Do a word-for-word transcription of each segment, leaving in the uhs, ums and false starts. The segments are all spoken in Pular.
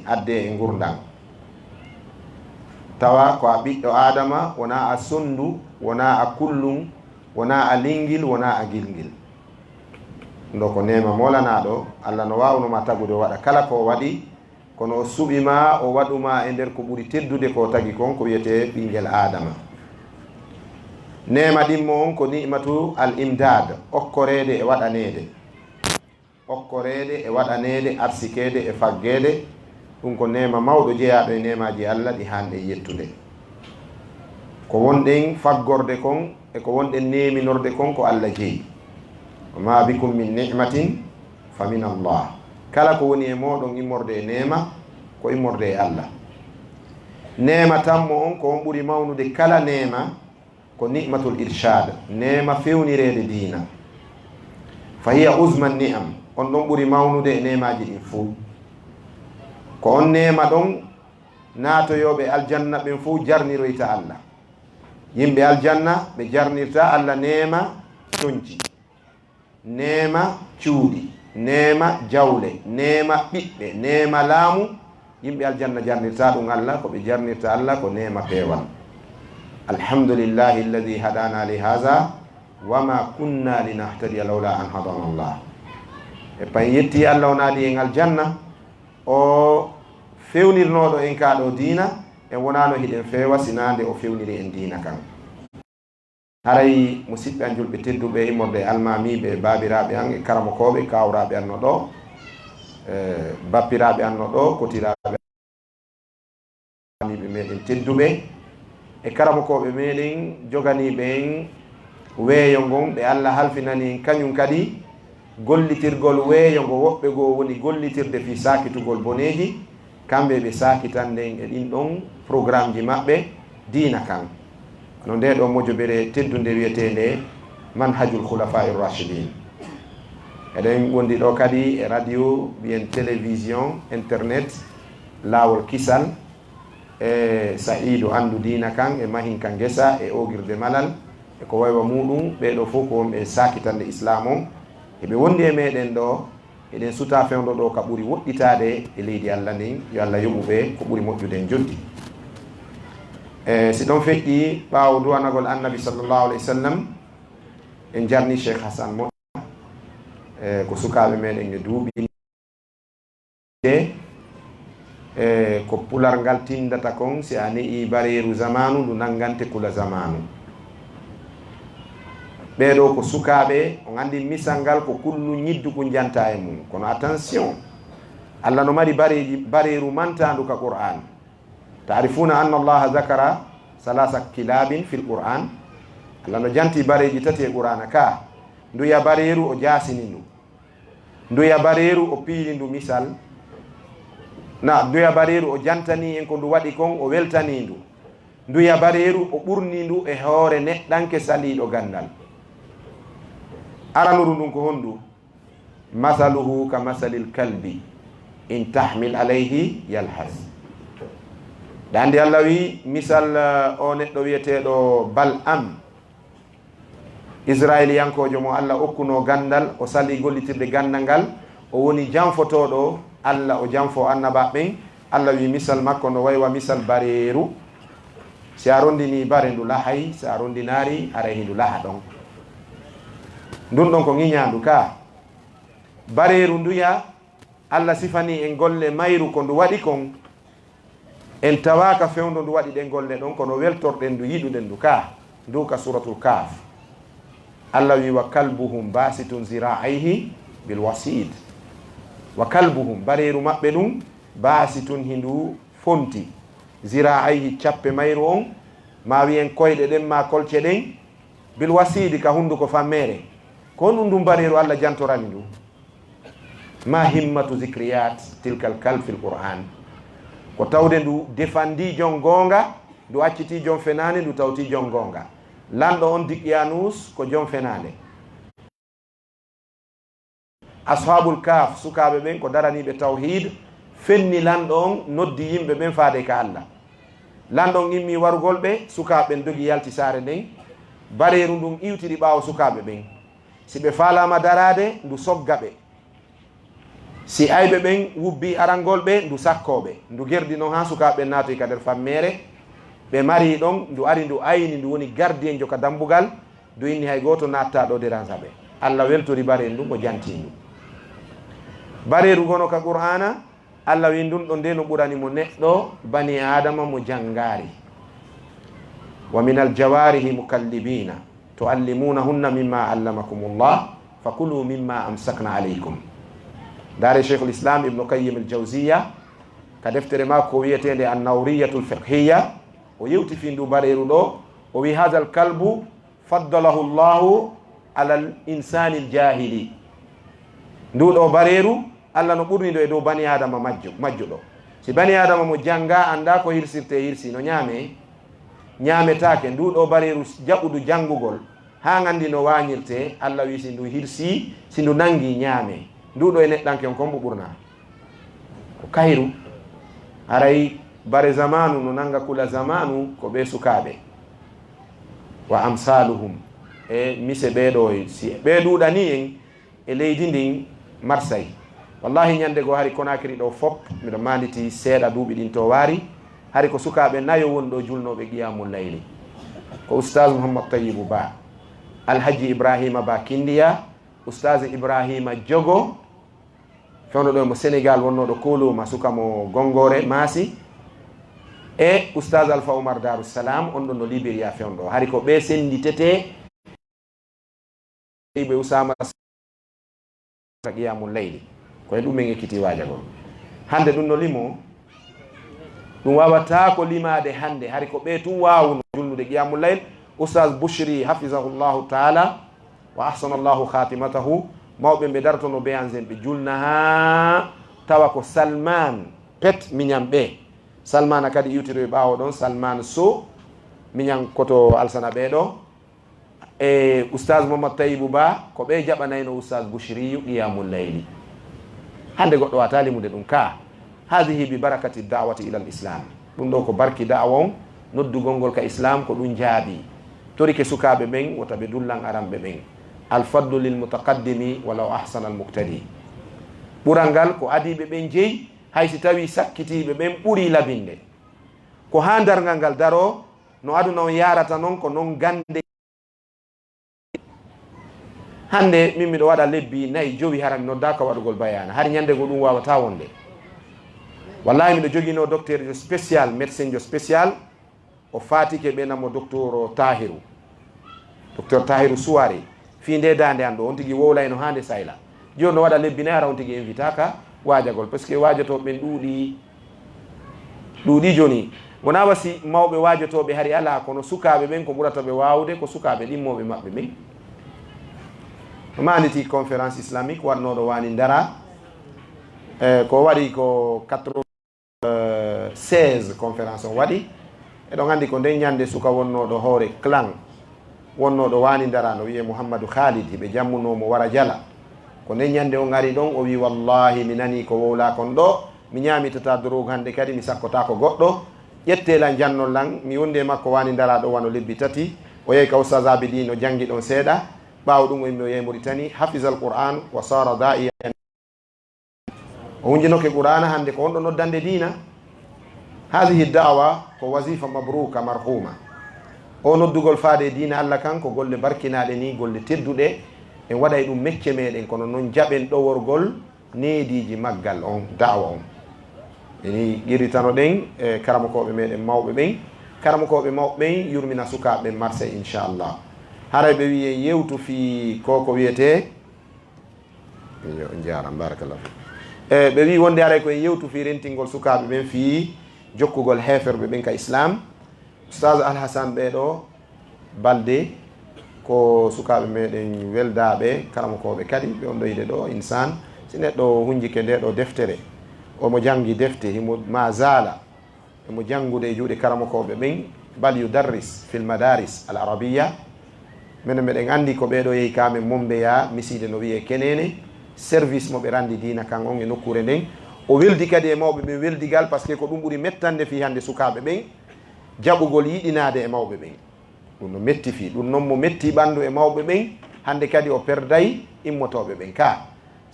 addee e ngurndan. Tawa ko a ɓiɗɗo Aadama, wonaa a sonndu, wonaa a kullun, wonaa a linngil, wonaa a gilngil. Ɗun ɗoo ko neema moolanaaɗo, Alla no waawno ma tagude o waɗa kala ko o waɗi, kono o suɓi ma, o waɗu ma e nder ko ɓuri teddude ko o tagi kon, ko wi'etee ɓinngel Aadama. Neema ɗimmo on ko ni'matu al imdaad, okkoreede e waɗaneede. Okkoreede e waɗaneede, arsikeede e faggeede, ɗun ko neema mawɗo jeyaaɗo e neemaaji Alla ɗi haanɗen yettude. Ko wonɗen faggorde kon e ko wonɗen neeminorde kon ko Alla jeyi. Wa maa bikum min ni'matin fa min Allah. Kala ko woni e mooɗon immorde e neema, ko immorde e Alla. Neema tammo on ko on ɓuri mawnude kala neema, ko ni'matul irshaad, neema fewnireede diina. Fa hiya uzma ni'am, on ɗon ɓuri mawnude e neemaaji ɗin fow. Ko on neema ɗon naatoyooɓe aljanna ɓen fow jarniroyta Alla. Yimɓe aljanna ɓe jarnirta Alla neema conci. Neema cuuɗi, neema jawle, neema ɓiɓɓe, neema laamu, yimɓe aljanna jarnirtaa ɗun Alla, ko ɓe jarnirta Alla ko neema peewal. Alhamdulillahi alladhi hadana li hadha wa ma kunna linahtadiya lawla an hadana Allah. E pay yetti Alla o naadi en aljanna, o fewnirnooɗo en kaa ɗoo diina, en wonaano hiɗen feewa sinaa nde o fewniri en diina kan. Haray, musiɓɓe an julɓe tedduɓe, immorde e almaamiiɓe, baabiraaɓe an e karamokooɓe, kaawraaɓe an no ɗoo, e bappiraaɓe an no ɗoo, kotiraaɓe an, almaamiiɓe meɗen tedduɓe, e karamokooɓe meɗen joganiiɓe en weeyo ngon, ɓe Alla halfinani en kañun kadi gollitirgol weeyo ngo woɓɓe goo woni gollitirde fii saakitugol boneeji, kamɓe ɓe saakitanden e ɗin ɗon programmeji maɓɓe diina kan. Hono ndee ɗoo mojobere teddunde wi'eteende Manhajul Khulafa'ir Rashidin. Eɗen wondi ɗoo kadi e radio, mbiyen télévision, internet, laawol kisal, e Sa'iidu Anndu Diina kan, e Mahinka Ngesa, e Oogirde Malal, e ko waywa muuɗum, ɓee ɗoo fow ko wonɓe e saakitande Islaam on. Hiɓe wondi e meɗen ɗoo, Eɗen suta fewndo ɗoo ka ɓuri woɗɗitaade e leydi Alla ndin, yo Alla yoɓu ɓe ko ɓuri moƴƴude e njoɓdi. E si ɗon feƴƴi, ɓaawo du'anagol Annabi sallallahu alayhi wa sallam, en jarni Cheikh Hassan Mo, e ko sukaaɓe meɗen e duuɓi. E ko pular ngal tindata kon, si a ne'ii bareeru zamaanu, ndu nanngante kula zamaanu. Ɓee ɗoo ko sukaaɓe, on anndi misal ngal ko kullu ñiddu kun jantaa e mun. Kono attention, Alla no mari bareeji, bareeru mantaandu ka Qur'aan. Ta'rifuuna anna Allaha zakara salaasa kilaabin fil Qur'aan. Alla no janti bareeji tati e Qur'aana ka. Nduya bareeru o jaasini ndu. Nduya bareeru o piili ndu misal. Na, nduya bareeru o jantanii en ko ndu waɗi kon, o weltanii ndu. Nduya bareeru o ɓurni ndu e hoore neɗɗanke saliiɗo ganndal. Aranuru ndun ko hondu? Masaluhu ka masalil kalbi, in tahmil alayhi yalhas. Ɗa anndi Alla wi misal, eh, o neɗɗo wi'eteeɗo Bal'am. Israa'iiliyankoojo mo Alla okkunoo ganndal, o salii gollitirde ganndal ngal, o woni janfotooɗo Alla, o janfoo annabaaɓe ɓen. Alla wi'i misal makko no way wa misal bareeru. Si a ronndinii bare, ndu lahay, si a ronndinaali, haray hindu laha ɗon. Ndun ɗon ko ŋiñaandu ka. Bareeru nduya, Alla sifanii en golle mayru ko ndu waɗi kon. En tawaaka fewndo ndu waɗi ɗen golle ɗon, kono weltorɗen ndu, yiɗuɗen ndu ka, ndu ka Suuratul Kahf. Alla wi'i, "Wa kalbuhum baasitun ziraa'ayhi bil wasiid." Wa kalbuhum, bareeru maɓɓe ndun, baasitun, hindu fonti, ziraa'ayhi, cappe mayru on, maa wi'en koyɗe ɗen, maa kolce ɗen, bil wasiidi, ka hunduko fammeere. Ko honɗun ndun bareeru Alla jantorani ndu? Ma himmatu zikriyat tilkal kal fil Qur'an. Ko tawde ndu defandi jon goonga, ndu accitii jon fenaande, ndu tawti jon goonga. Lanɗo on Diqyaanus ko jon fenaande. Ashaabul Kahf, sukaaɓe ɓen ko daraniiɓe tawhiid, fenni lanɗo on, noddi yimɓe ɓen faade ka Alla. Lanɗo on immii warugol ɓe, sukaaɓe ɓen dogi yalti saare nden. Bareeru ndun iwtiri ɓaawo sukaaɓe ɓen. Si ɓe faalaama daraade, ndu sogga ɓe. Si ayɓe ɓen wubbii arangol ɓe, ndu sakkoo ɓe. Ndu gerdi non haa sukaaɓe ɓen naatoyi ka nder fammeere. Ɓe marii ɗon, ndu ari ndu ayni, ndu woni gardiyenjo ka dambugal. Ndu inni hay gooto naattaa ɗoo déranger ɓe. Alla weltori bareeru ndun, o jantii ndu. Bareeru gono ka Qur'aana, Alla wi'i ndun ɗon de no ɓurani mo neɗɗo banii Aadama mo janngaari. Wa minal jawaarihi mukallibiina tu'allimuunahunna mimmaa allamakumullah, fakuluu mimmaa amsakna alaykum. Ndaaree Shaykhul Islam Ibnu Qayyim al-Jawziyya ka deftere maako ko wi'eteende An-Nawriyatul Fiqhiyya, o yewti fii nduu bareeru ɗoo, o wi'i, haadal kalbu faddalahu Allahu alal insaanil jaahili. Nduu ɗoo bareeru, Alla no ɓurni ndu e dow banii Aadama majju-, majjuɗo. Si banii Aadama mo janngaa anndaa ko hirsirtee hirsii, no ɲaamee? Ɲaametaake. Nduu ɗoo bareeru jaɓudu janngugol, haa nganndi no waaɲirtee, Alla wi'i si ndu hirsii, si ndu nanngii ɲaamee. Nduu ɗoo e neɗɗanke on, ko hombo ɓurnaa? Ko kayru. Haray bare zamaanu no nannga kula zamaanu, ko ɓee sukaaɓe. Wa amsaaluhum. E mise ɓee ɗoo, si ɓee ɗuuɗanii en, e leydi ndin Marsay. Wallaahi, ɲande goo hari Konaakiri ɗoo fop, miɗo maanditii seeɗa duuɓi ɗin to waari, hari ko sukaaɓe nayo woni ɗoo julnooɓe qiyaamul layli. Ko Ustaaz Muhammad Tayyibu Ba, Alhaji Ibraahiima Ba Kindiya, Ustaaz Ibraahiima Jogo, fewndo ɗoo mo Senegaal, wonnooɗo Kooluuma, suka mo Gonngoore Maasi, e Ustaaz Alfa Umar Daaru Salaam, on ɗon no Liberiya fewndo. Hari ko ɓee sennditetee Ibe Usaama ka Qiyaamul Layli. Ko e ɗum men ekkitii waajagol. Hannde ɗum no limoo, ɗum waawataa ko limaade hannde. Hari ko ɓee tun waawuno julnude Qiyaamul Layl. Ustaaz Bushri, hafizahullahu taala, wa ahsanallahu khatimatahu. Mawɓe ɓe dartono Beyanzen, ɓe julna haa tawa ko Salman Pet Miɲan ɓe. Salmana kadi iwtiroyi ɓaawo ɗon, Salman Sow Miɲan koto Alsana ɓee ɗoo. E Ustaaz Muhammad Tayibu Ba, ko ɓe jaɓanayno Ustaaz Bushriyu Qiyaamul Layli. Hannde goɗɗo waawataa limude ɗum ka. Haadihi bi barakati da'wati ilal Islam. Ɗum ɗoo ko barki da'wa on, noddugol ngol ka Islam, ko ɗum jaabii. Torike sukaaɓe ɓen, wota ɓe dullan aranɓe ɓen. Al fadlu lil mutaqaddimi walaw ahsana al muqtadi. Ɓural ngal ko adiiɓe ɓen jeyi, hay si tawii sakkitiiɓe ɓen ɓurii labinde. Ko haa darngal ngal daroo, no aduna on yaarata non, ko non gannde. Hannde, min miɗo waɗa lebbi nayi, jowi, hara mi noddaaka waɗugol bayaana. Hari ɲande goo ɗum waawataa wonde. Wallaahi, miɗo joginoo docteur jo spécial, médecin jo spécial, o faatike ɓe namo docteur Tahiru. Docteur Tahiru Suware, fii ndee daande an ɗoo, on tigi wowlayno haa nde sayla. Jooni no waɗa lebbi nayi, hara on tigi invitaaka waajagol, parce que waajotooɓe ɓen ɗuuɗii, ɗuuɗii jooni. Wonaa wa si mawɓe waajotooɓe hari alaa, kono sukaaɓe ɓen ko ɓurata ɓe waawude ko sukaaɓe ɗimmooɓe maɓɓe ɓen. Maanditi conférence islamique waɗnooɗo Waani Ndara, e, ko waɗi ko quatre-vingt-seize conférence on waɗi. Eɗon anndi ko nden ɲande suka wonnooɗo hoore clan, wonnooɗo Waani Ndara, no wi'ee Muhammadu Khalid, hiɓe jammunoo mo wara jala. Ko nden ɲande on ari ɗon, o wi'i, "Wallaahi, mi nanii ko wowlaa kon ɗoo, mi ɲaamitataa drogue hannde kadi, mi sakkotaako goɗɗo. Ƴettee lan, jannon lan." Mi wondi e makko Waani Ndara ɗoo wano lebbi tati. O yehi ka Ustaaz Abidi, no janngi ɗon seeɗa. Ɓaawo ɗum, o immi, o yehi Muritani, hafizal Qur'aan, wa saara daa'iyan. O hunjinoke Qur'aana, hannde ko wonɗo noddande diina. Haadihi da'wa ko wazifa mabruka marhuma. O noddugol faade e diina Alla kan ko golle barkinaaɗe ni, golle tedduɗe. En waɗay ɗum mecce meɗen, kono non jaɓen ɗoworgol neediiji maggal on, da'wa on. Eni qirritano ɗen e karamokooɓe meɗen mawɓe ɓen. Karamokooɓe mawɓe ɓen yurmina sukaaɓe ɓen Marseille, inchallah. Haray ɓe wi'i en yewtu fii ko ko wi'etee Yo, on jaaram, barakallahu fiik. E, ɓe wi'i wonde haray ko en yewtu fii rentingol sukaaɓe ɓen fii jokkugol heeferɓe ɓen ka Islam. Ustaaz Alhasan ɓee ɗoo Balde ko sukaaɓe meɗen weldaaɓe, karamokooɓe kadi, ɓe on ɗoo yi'ude ɗoo, insaan. Si neɗɗo hunjike ndee ɗoo deftere, omo janngi defte, himo maa zaala Emo janngude e juuɗe karamokooɓe ɓen, bal yudarris fil madaris al arabiya. Menen meɗen anndi ko ɓee ɗoo yehi ka amen Mombeya, misiide no wi'ee Keneene, service mo ɓe ranndi diina kan on e nokkuure nden. O weldi kadi e mawɓe ɓen weldigal, parce que ko ɗum ɓuri mettande fii hannde sukaaɓe ɓen, jaɓugol yiɗinaade e mawɓe ɓen. Ɗum no metti fii, ɗum non mo metti ɓanndu e mawɓe ɓen, hannde kadi o perday immotooɓe ɓen ka.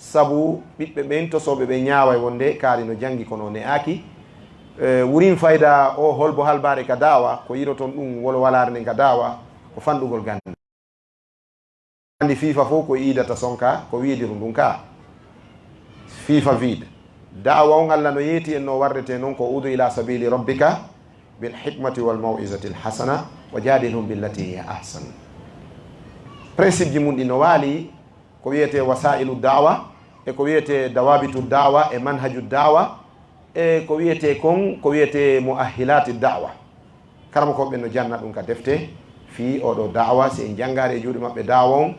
Sabu ɓiɓɓe ɓen, tosooɓe ɓen ñaaway wonde kaari no janngi kono o ne'aaki. E, wurin fayda o holbo halbaare ka da'wa, ko yi'oton ɗun wolowalaare nden ka da'wa, ko fanɗugol gannde. Anndi fiifa fow ko iidata sonka, ko wi'idiru ndun ka. Fiifa viid. Da'wa on Alla no yeeti en no warretee non ko ud'u ila sabili rabbika bil hikmati wal maw'izatil hasana wa jadilhum billati hiya ahsan. Principe ji mun ɗi no waali ko wi'etee wasailu da'wa, e ko wi'etee dawabitu da'wa, e manhaju da'wa, e ko wi'etee kon, ko wi'etee mu'ahhilati da'wa. Karamokooɓe ɓen no janna ɗun ka defte, fii oo ɗoo da'wa, si en janngaali e juuɗe maɓɓe da'wa on,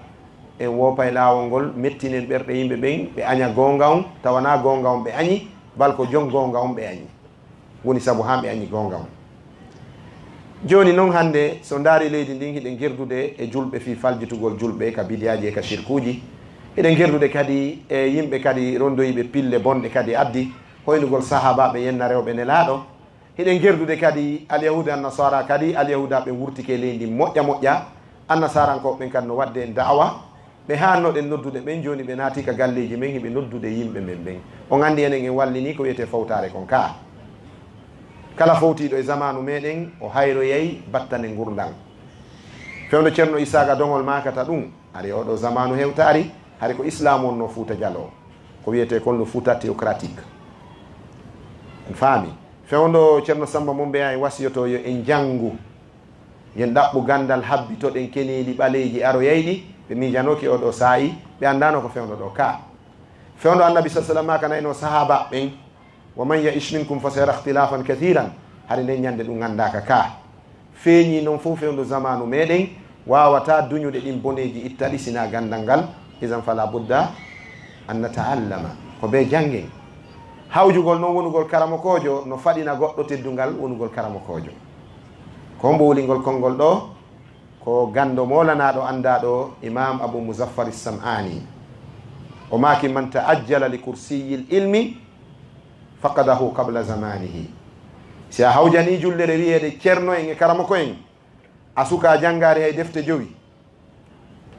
en woopay laawol ngol, mettinen ɓerɗe yimɓe ɓen, ɓe aña goonga on, tawa naa goonga on ɓe añi, bal ko jon goonga on ɓe añi. Woni sabu haa ɓe añi goonga on. Jooni non hannde, si on ndaarii leydi ndin, hiɗen gerdude e julɓe fii faljitugol julɓe ka bidiyaaji e ka shirkuuji. Hiɗen gerdude kadi e yimɓe kadi rondoyiiɓe pille bonɗe kadi addi, hoynugol sahaabaaɓe yenna rewɓe Nelaaɗo. Hiɗen gerdude kadi alyahuuda e annasaara kadi, alyahuuda ɓe wurtike leydi moƴƴa moƴƴa, annasaarankooɓe ɓen kadi no waɗde en da'awa. Ɓe haannoɗen noddude ɓen, jooni ɓe naati ka galleeji men, hiɓe noddude yimɓe men ɓen. On anndi enen en wallini ko wi'etee fawtaare kon kaa. Kala fowtiiɗo e zamaanu meɗen, o hayroyay battane ngurndan. Fewndo Ceerno Isaaqa Doŋol maakata ɗun, hari oo ɗoo zamaanu hewtaari, hari ko Islaamu wonnoo Fuuta Jaloo. Ko wi'etee kon le Fuuta théocratique. En faami. Fewndo Ceerno Sammba Mombeya en wasiyotoo yo en janngu. Yen ɗaɓɓu ganndal, habbitoɗen keneeli ɓaleeji aroyayɗi, ɓe miijanooki oo ɗoo saa'i, ɓe anndaano ko fewndo ɗoo kaa. Fewndo Annabi sallallaahu alayhi wa sallam maakana en o sahaaba ɓen, "Wa man ya'ish minkum fa sayara ikhtilafan kathiran." Hari nden ñannde ɗun anndaaka kaa. Feeñii non fow fewndo zamaanu meɗen, waawataa duñude ɗin boneeji itta ɗi sinaa ganndal ngal, izan fala budda an nata'allama. Ko bee janngen. Hawjugol non wonugol karamokoojo no faɗina goɗɗo teddungal wonugol karamokoojo. Ko hombo wulingol konngol ɗoo? Ko ganndo moolanaaɗo anndaaɗo Imaam Abu Muzaffar Sam'aani. O maaki, "Man ta'ajjala li kursiyil ilmi faqadahu qabla zamanihi." Si a hawjanii jullere wi'eede ceerno en e karamoko en, a suka janngaali hay defte jowi.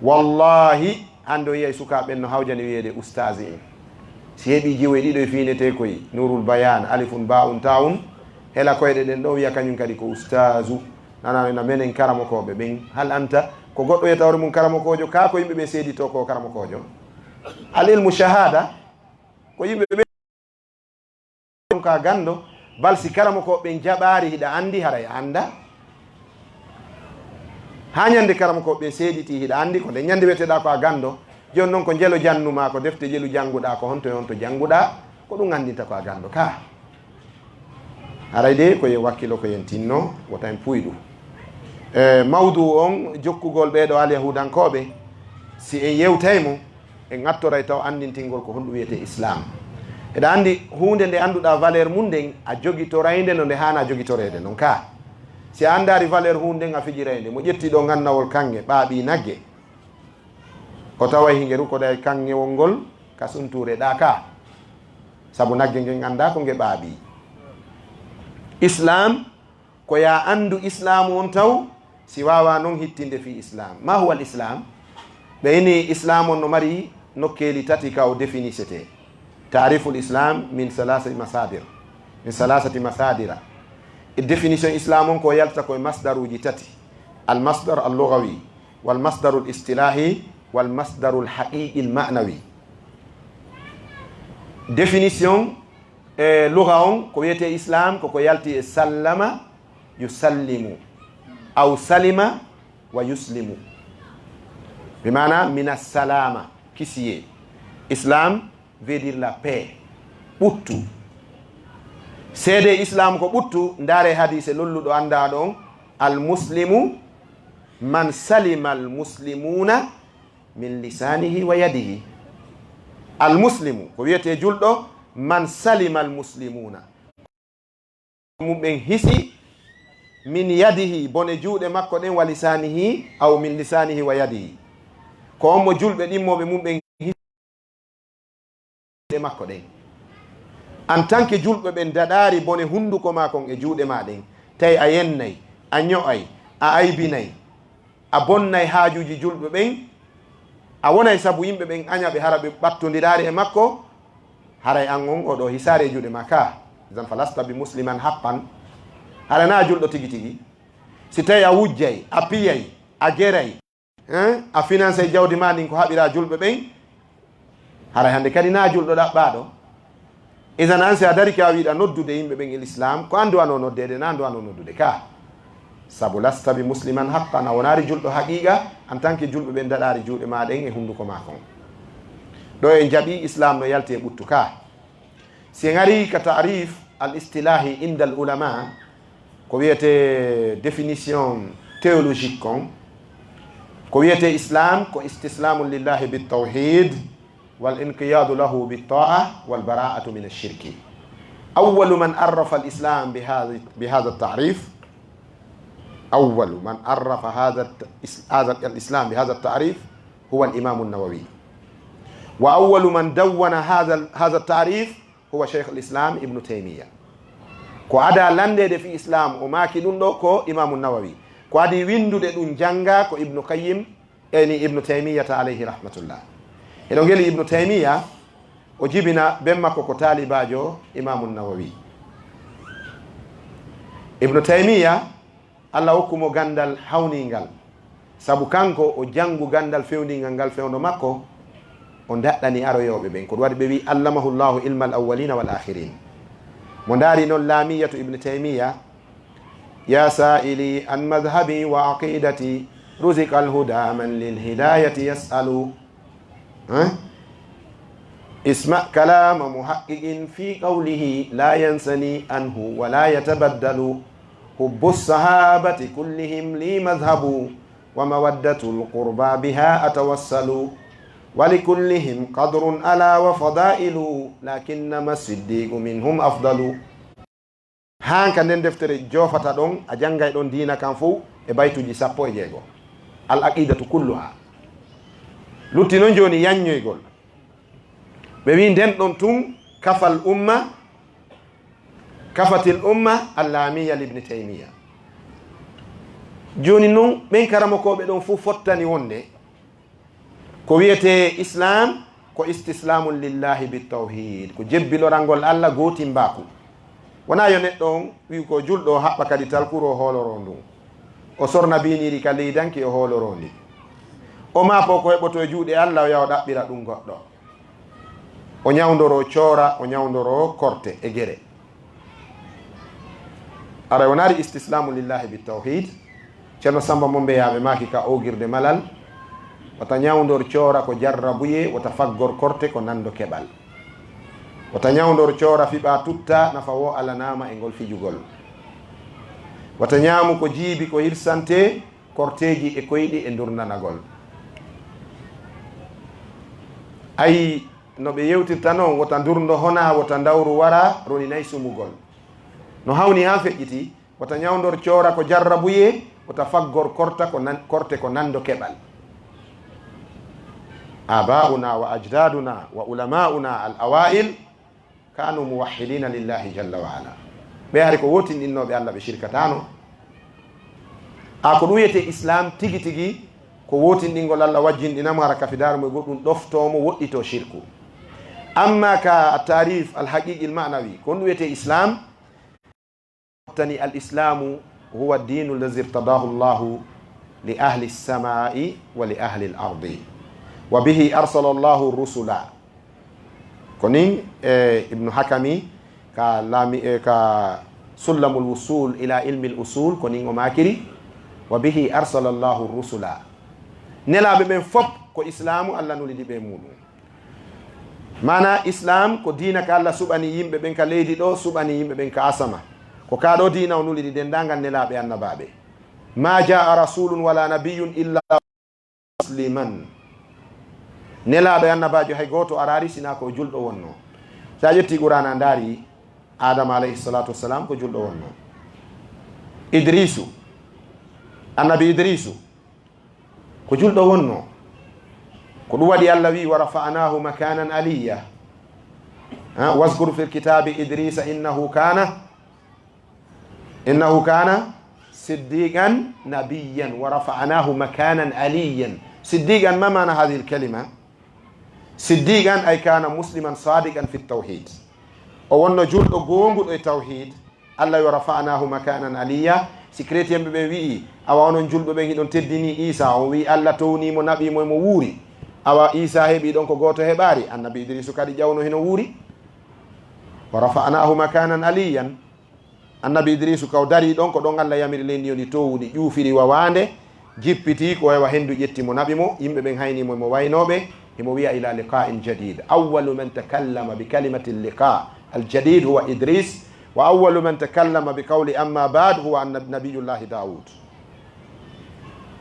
Wallaahi, hannde o yi'ay sukaaɓe ɓen no hawjani wi'eede ustaazi en. Si heɓii jiwoy ɗiɗo e fiinetee koy, Nuurul Bayaan, alifun, baa'un, taa'un, hela koyɗe ɗen ɗon wi'a kañun kadi ko ustaazu. Nanaa ɓe na menen karamokooɓe ɓen. Hal anta, ko goɗɗo wi'ata hoore mun karamokoojo, kaa ko yimɓe ɓen seeditoo ko karamokoojo? Al ilmu shahaada, ko yimɓe ɓen ka ganndo, bal si karamokooɓe ɓen jaɓaali hiɗa anndi, haray a anndaa. Haa ñannde karamokooɓe ɓen seeditii hiɗa anndi, ko nden ñannde wi'eteɗaa ko a ganndo. Jooni non ko njelo jannumaa, ko defte jelu jannguɗaa, ko honto e honto jannguɗaa, ko ɗun anndinta ko a ganndo kaa. Haray de, ko yen wakkilo, ko yen tinno, wota en puyɗu. E, mawduu on, jokkugol ɓee ɗoo alyahuudankooɓe, si en yewtay mo, en attoray taw anndintingol ko honɗun wi'etee Islaam. Eɗa anndi huunde nde annduɗaa valeur mun nden, a jogitoray nde no nde haanaa jogitoreede non kaa. Si a anndaali valeur huunde nden, a fijiray nde. Mo ƴetti ɗoo ngannawol kaŋŋe, ɓaaɓii nagge, o taway hinge rukoday kaŋŋewol ngol ka suntuure ɗaa kaa. Sabu nagge ngen anndaa ko nge ɓaaɓii. Islaam, ko yo a anndu Islaamu on taw, si waawaa non hittinde fii Islaam. Ma huwa al Islaam? Ɓe inni Islaam on no mari nokkeeli tati ka o définisetee. Taariful Islaam min salaasati masaadir. Min salaasati masaadira. E définition Islaam on ko yalta ko e masdaruuji tati. Al masdar al lugawi, wal masdarul istilaahi, wal masdarul haqiiqil ma'nawi. Définition e luga on, ko wi'etee Islaam, ko ko yalti e sallama yusallimu, aw salima wa yuslimu. Bi maana mina salama, kisiye. Islaam veut dire la paix, ɓuttu. Seedee Islaam ko ɓuttu, ndaaree hadiise lolluɗo anndaaɗo on, "Al muslimu man salima al muslimuuna min lisaanihi wa yadihi." Al muslimu, ko wi'etee julɗo, man salima al muslimuuna. Mun ɓen hisi, min yadihi, bone juuɗe makko ɗen, wa lisaanihi, aw min lisaanihi wa yadihi. Ko on mo julɓe ɗimmooɓe mun ɓen hisi juuɗe makko ɗen. En tant que julɓe ɓen daɗaari bone hunduko maa kon e juuɗe maa ɗen, tawi a yennay, a ño'ay, a aybinay, a bonnay haajuuji julɓe ɓen, A wonay sabu yimɓe ɓen aña ɓe, hara ɓe ɓattondiraali e makko, haray an on oo ɗoo hisaare e juuɗe maa ka. Idan falasta bi musliman haqqan. Hara naa julɗo tigi tigi. Si tawi a wujjay, a piyay, a geray, hein, a finansay jawdi maa ndin ko haɓiraa julɓe ɓen, haray hannde kadi naa julɗo ɗaɓɓaaɗo. Idan an si a darike a wiɗa noddude yimɓe ɓen e l'islam, ko an duwanoo noddeede, naa an duwanoo noddude ka. Sabu lasta bi musliman haqqan, a wonaari julɗo haqiiqa, en tant que julɓe ɓen daɗaari juuɗe maa ɗen e hunnduko maa kon. Ɗoo en jaɓii islam no yalti e ɓuttu ka. Si en arii ka ta'rif al istilahi inda al ulama, ko wiyetee définition théologique kon, ko wiyetee islam ko istislamu lillahi bit tawhid, wal inqiyadu lahu bit ta'a, wal bara'atu min ash-shirki. Awwalu man arrafa al islam bi hadha, bi hadha at ta'rif, awwalu man arrafa hadha at-, is-, hadha al islam bi hadha at ta'rif huwa al imam an-Nawawi. Wa awwalu man dawwana hadha, hadha at ta'rif huwa Shaykh al Islam Ibnu Taymiya. Ko adaa lanndeede fii Islam, o maaki ɗun ɗoo ko Imaamu Nawawi. Ko adii winndude ɗun janngaa ko Ibnu Qayyim, e ni Ibnu Taymiyata alayhi rahmatullah. Hiɗon geli Ibnu Taymiya, o jibina ben makko ko taalibaajo Imaamu Nawawi. Ibnu Taymiya, Alla hokku mo ganndal hawniingal, sabu kanko o janngu ganndal fewndiingal ngal fewndo makko, o daɗɗani aroyooɓe ɓen. Ko ɗun waɗi ɓe wi'i, "Allamahu Allahu ilmal awwalina wal akhirin." Mo ndaari non Laamiyatu Ibn Taymiya, "Ya sa'ili an madhhabi wa aqidati, ruziqal huda man lil hidayati yas'alu." Hein? "Isma' kalama muhaqqiqin fi qawlihi la yansani anhu wa la yatabaddalu. Hubbu sahabati kullihim li madhhabu wa mawaddatul qurba biha atawassalu. Wa li kullihim qadrun ala wa fadailu, lakinnama siddiqu minhum afdalu." Haa ka nden deftere joofata ɗon, a janngay ɗon diina kan fow e baytuuji sappo e jeego. Al aqidatu kulluha. Lutti non jooni yanñoygol. Ɓe wi'i nden ɗon tun kafal umma, kafatil umma al-laamiyya libni Taymiya. Jooni non ɓen karamokooɓe ɗon fow fottani wonde ko wi'etee Islam ko istislamun lillahi bit tawhid, ko jebbilorangol Alla gootimbaaku. Wonaa yo neɗɗo on wi'u ko julɗo o haɓɓa kadi talkuru o hooloroo ndun. O sorna biiniiri ka leydanki o hooloroo ndi. O maapoo ko heɓotoo e juuɗe Alla o yaha o ɗaɓɓira ɗun goɗɗo. O ñawndoroo coora, o ñawndoroo korte e gere. Aray, wonaari istislaamu lillahi bi tawhid. Ceerno Samba Mombe Yaaɓe maaki ka Oogirde Malal, wata ñawndor coora ko jarrabuyee, wata faggor korte ko nando keɓal. Wata ñawndor coora fiɓaa tuttaa, nafa woo alanaama e ngol fijugol. Wata ñaamu ko jiibi ko hirsantee, korteeji e koyɗi e ndurndanagol. Ayi, no ɓe yewtirta non, wota ndurndo honaa, wota ndawru waraa, roninay sumugol. No hawni haa feƴƴiti, wota ñawndor coora ko jarrabuyee, wota faggor korta ko nan-, korte ko nando keɓal. Abaa'una wa ajdaaduna wa ulamaa'una al awaa'il kaanu muwahhidiina lillahi jalla wa ala. Ɓe hari ko wootinɗinnooɓe Alla, ɓe shirkataano. A ko ɗun wi'etee Islam tigi tigi, ko wootinɗingol Alla, wajjinɗinamo hara kafidaaru mo e goɗɗun, ɗoftoo mo, woɗɗitoo shirku. Amma ka at-ta'rif al-haqiqi al-ma'nawi, ko ɗun wi'etee Islam, tani al-Islamu huwa ad-dinu allazi irtadahu Allahu li ahli as-sama'i wa li ahli al-ardi. Wa bihi arsala Allahu rusula. Ko nin, e, Ibnu Hakami ka laami, e, ka Sullamul Wusul ila Ilmil Usul, ko nin o maakiri, "Wa bihi arsala Allahu rusula." Nelaaɓe ɓen fop ko Islaamu Alla nulidi ɓe e muɗum. Maanaa Islaam ko diina ka Alla suɓani yimɓe ɓen ka leydi ɗoo, suɓani yimɓe ɓen ka asama. Ko kaa ɗoo diina o nulidi denndaangal nelaaɓe annabaaɓe. "Ma jaa rasulun wala nabiyyun illa musliman." Nelaaɗo e annabaajo hay gooto araari sinaa ko julɗo wonnoo. Si a ƴettii Qur'aana a ndaari, Aadama alayhi salaatu wassalaam ko julɗo wonnoo. Idriisu, annabi Idriisu, ko julɗo wonnoo. Ko ɗun waɗi Alla wi'i, "Wa rafa'naahu makaanan aliyya." Ha, "Wazkur fil kitaabi Idriisa innahu kaana, innahu kaana siddiqan nabiyyan wa rafa'naahu makaanan aliyyan." Siddiqan, ma maana hadhihi al-kalima? Siddiqan ay kana musliman sadiqan fi tawhid. O wonno julɗo goonguɗo e tawhid. Allah yo rafa'nahu makanan aliyya. Si chrétien ɓe ɓen wi'i, awa onon julɓe ɓen hiɗon teddini Isa, on wi'i Allah townii mo, naɓii mo, e mo wuuri. Awa Isa heɓi ɗon ko gooto heɓaari, annabi Idrisu kadi ƴawno hino wuuri. Wa rafa'nahu makanan aliyyan. Annabi Idrisu ka o darii ɗon, ko ɗon Allah yamiri leydi ndi towundi, ƴuufiri wawaande, jippitii, ko hewa henndu ƴetti mo, naɓi mo, yimɓe ɓen haynii mo, mo waynooɓe, himo wi'a, "Ila liqa'in jadid." Awwalu man takallama bi kalimati liqa al jadid huwa Idris, wa awwalu man takallama bi qawli amma ba'd huwa anna-, nabiyullahi Dawud.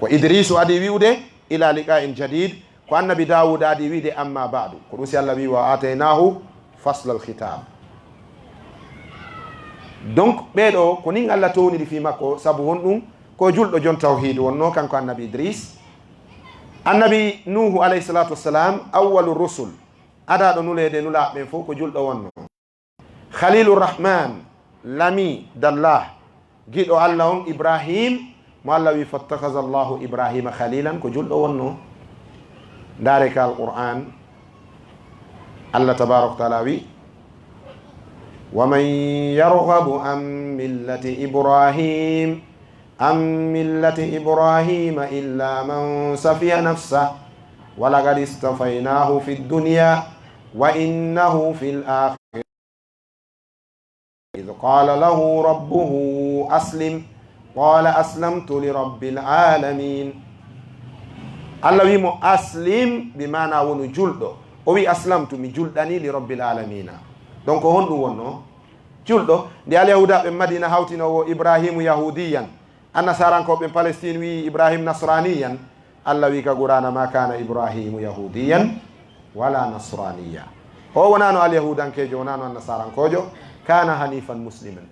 Ko Idrisu adi wi'ude, "Ila liqa'in jadid." Ko annabi Daawuda adi wi'de, "Amma ba'du." Ko ɗum si Allah wi'i, "Wa aataynaahu faslal khitaab." Donc, ɓee ɗoo, ko nin Allah towniri fii makko, sabu honɗum? Ko julɗo jon tawhiid wonno, kanko annabi Idris. Annabi Nuuhu, alayhi salaatu wassalaam, awwalu rusul, adaaɗo nuleede, nulaaɓe ɓen fof, ko julɗo wonno. Khalilu Rahman, l'ami d'Allah, giɗo Allah on, Ibrahim, mo Allah wi, "Fattakhadha Allahu Ibrahima khalilan," ko julɗo wonno. Ndaare ka Alqur'an, Allah tabaraka wa taala wi, "Wa man yarghabu an millati Ibrahim, an millati Ibrahima illa man safiha nafsah, wa laqad istafaynahu fid dunya, wa innahu fil akhirah." إذ قال له ربه أسلم قال أسلمت لرب العالمين. Allah wi mo, "Aslim," bi maana wonu julɗo. O wi, "Aslamtu, mi julɗani li rabbil alamina." Donc, ko honɗum wonno? Julɗo. Nde Alyahuudaaɓe Madina hawtino wo Ibrahimu Yahuudiyan, Annasaarankooɓe Palestine wi'i Ibrahim Nasraniyan, Allah wi'i ka Qur'aana, "Ma kana Ibrahimu Yahudiyan wala Nasraniya." O wonaano Alyahuudankeejo, wonaano Annasaarankoojo, kana hanifan musliman.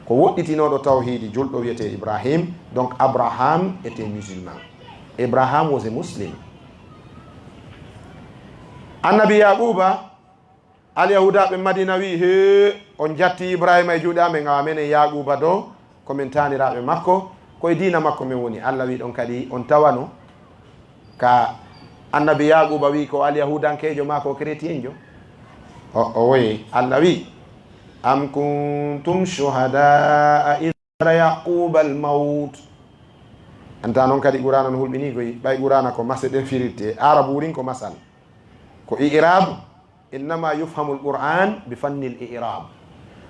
Ko woɗɗitinooɗo tawhiidi, julɗo wi'etee Ibrahim, donc Abraham était musulman. Abraham was a Muslim. Annabi Yaquuba, Alyahuudaaɓe Madina wi'i, "Hee, on jattii Ibraahiima e juuɗe amen, awa menen Yaaquuba do, ko men taaniraaɓe makko, ko e diina makko men woni." Allah wi'i ɗon kadi, on tawano ka annabi Yaaquuba wi'i ko Alyahuudankeejo maa ko keretiyenjo? O, o woyi, Allah wi'i, "Am kuntum shuhadaa idh hadara Yaquuba al-mawt." Anta non kadi Qur'aana no hulɓinii koy, ɓay Qur'aana ko mase ɗen firirte, Aarabu wurin ko masal. Ko i'raab, "Innama yufhamul Qur'an bi fannil i'rab."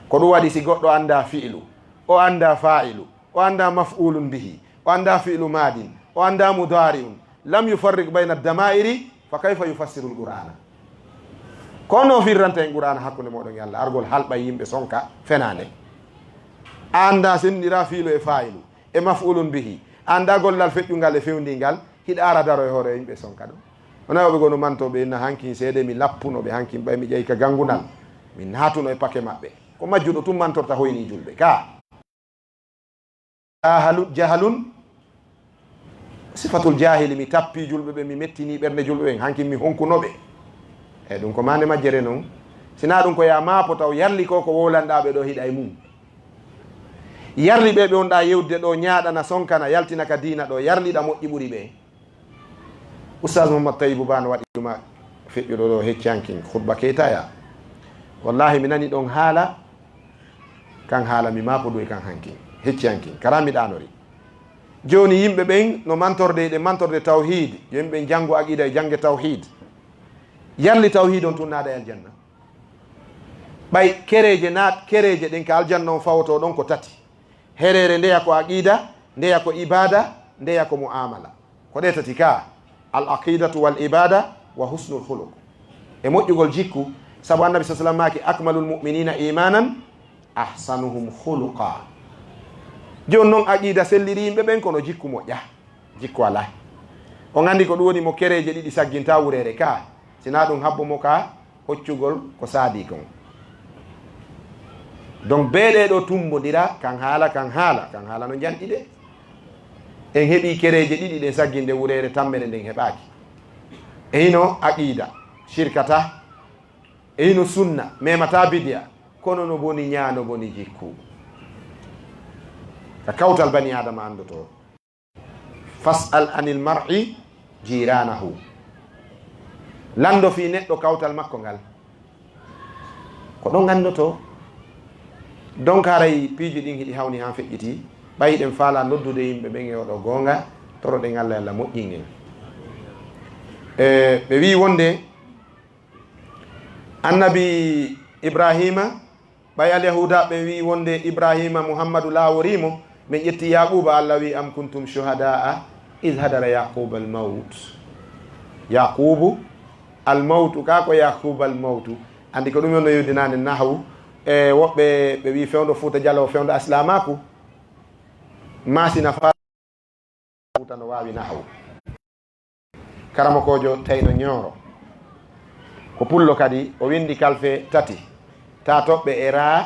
Ko ɗum waɗi si goɗɗo anndaa fi'lu, o anndaa faa'ilu, o anndaa maf'ulun bihi, o anndaa fi'lu maadin, o anndaa mudaari'un, lam yufarriq bayna dama'iri, fa kayfa yufassirul Qur'ana? Ko no firranta en Qur'ana hakkunde mooɗon e Allah, argol halɓa yimɓe sonka fenaande. A anndaa senndira fi'lu e faa'ilu. E maf'ulun bihi. Anndaa gollal feƴƴungal e fewndingal, hiɗa ara daro e hoore yimɓe sonka ɗum. Wona woɓe gonu mantooɓe inna hankin seede mi lappuno ɓe hankin ɓay mi ƴay ka gangunal. Mi naatuno e pake maɓɓe. Ko majjuɗo tun mantorta hoyni julɓe. Ka. Jahalu-, jahalun sifatul jahili, mi tappi julɓe ɓe, mi mettini ɓernde julɓe ɓen, hankin mi honkuno ɓe. E ɗum ko mande majjere non. Sina ɗum ko ya maapo taw yarli ko ko wowlanɗaa ɓe ɗo hiɗa e mum. Yarli ɓe ɓe wonɗaa yewde ɗo, ñaaɗana, sonkana, yaltina ka diina ɗo, yarliɗa moƴƴi ɓuri ɓe. Oustaz Mouhammad Tayibu Ba no waɗi juma feƴƴuɗo ɗo hecci hankin, khutba keytaya. Wallahi, mi nani ɗon haala, kan haala mi maapo ɗum e kan hankin, hecci hankin, kara mi ɗaanori. Jooni yimɓe ɓen no mantorde e ɗe mantorde tawhid, yo yimɓe ɓen janngu aqida e jannge tawhid. Yarli tawhid on tun naada e aljanna. Ɓay kereeje naat-, kereeje ɗen ka aljanna on fawotoo ɗon ko tati. Hereere ndeya ko aqida, ndeya ko ibada, ndeya ko mu'amala. Ko ɗe tati ka, al aqidatu wal ibada wa husnul khuluq. E moƴƴugol jikku, sabu Annabi sallallahu alaihi wasallam maaki, "Akmalul mu'minina imanan, ahsanuhum khuluqa." Jooni non aqida selliri yimɓe ɓen kono jikku moƴƴa. Jikku alaa. On anndi ko ɗum woni mo kereeje ɗiɗi sagginta wureere ka, sina ɗum habbo mo ka hoccugol ko saadi kon. Donc, bee ɗee ɗoo tumbondira, kan haala, kan haala, kan haala no njanɗi de. En heɓii kereeje ɗiɗi ɗen sagginde wureere tammere nden heɓaaki. E hino aqiida, shirkata, e hino sunna, memata bidiya, kono no boni ñaa, no boni jikku. Ka kawtal bani Aadama anndotoo. Fas'al anil mar'i جيرانه. Lanndo fii neɗɗo kawtal makko ngal. Ko ɗon anndotoo. Donc, haray piiji ɗin hiɗi hawni haa feƴƴiti. Ɓay hiɗen faalaa noddude yimɓe ɓen e oo ɗoo goonga, toroɗen Alla, Alla moƴƴin en. E, ɓe wi'i wonde Annabi Ibraahiima, ɓay Alyahuudaaɓe ɓen wi'i wonde Ibraahiima Muhammadu laaworii mo, men ƴetti Yaaquuba, Alla wi'i: "أم كنتم شهداء إذ حضر يعقوب الموت." Yaaquubu al mawtu, kaa ko Yaaquuba al mawtu? Anndi ko ɗum on no yewdinaande nahawu. E woɓɓe ɓe wi'i fewndo Fuuta Jaloo, fewndo Asilaamaaku, maasina faa Fuuta no waawi nahawu. Karamokoojo Tayno Ñooro. Ko pullo kadi, o winndi kalfe tati, taa toɓɓe e raa,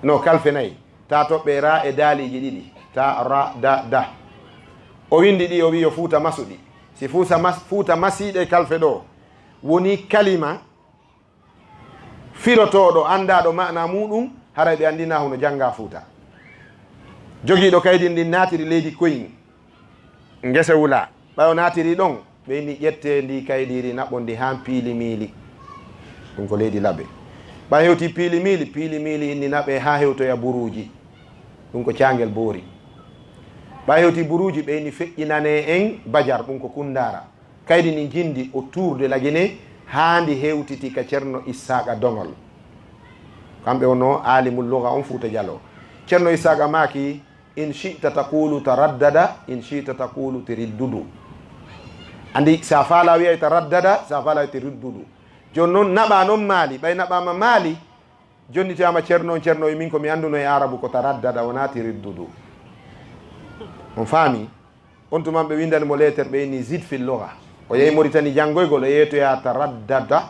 no, kalfe nayi, taa toɓɓe e raa e daaliiji ɗiɗi, ta, ra, da, da. O winndi ɗi, o wi'i yo Fuuta masu ɗi. Si Fuuta mas-, Fuuta masii ɗee kalfe ɗoo, wonii kalima firotooɗo, anndaaɗo maanaa muuɗum, haray ɓe anndinaa hono janngaa Fuuta. Jogiiɗo kaydi ndin naatiri leydi Koyin, ngese wulaa. Ɓay o naatiri ɗon, ɓe inni ƴettee ndii kaydiiri, naɓon ndi haa Piilimiili. Ɗum ko leydi Labe. Ɓay hewtii Piilimiili, Piilimiili inni naɓee haa hewtoya Buruuji. Ɗum ko caangel Boori. Ɓay hewtii Buruuji, ɓe inni feƴƴinanee en Bajar, ɗum ko Kunndaara. Kaydi ndin jinndi o tuurde Lagine haa ndi hewtiti ka Ceerno Issaaqa Doŋol. Kamɓe wonno aalimul luga on Fuuta Jaloo. Ceerno Issaaqa maaki: "إن شئت تقول تردد، إن شئت تقول تردد." Anndi, si a faalaa wi'ay taraddada, si a faalaa wi'ay tiriddudu. Jooni non, naɓaa non Maali, ɓay naɓaama Maali, jonnitoyaama Ceerno on, Ceerno on wi'i: "Min ko mi annduno e Aarabu ko taraddada, wonaa tiriddudu." On faami? On tuma ɓe winndani mo leeter, ɓe inni zid fil lugha. O yahi Moritani janngoygol, o yeetoyaa taraddada,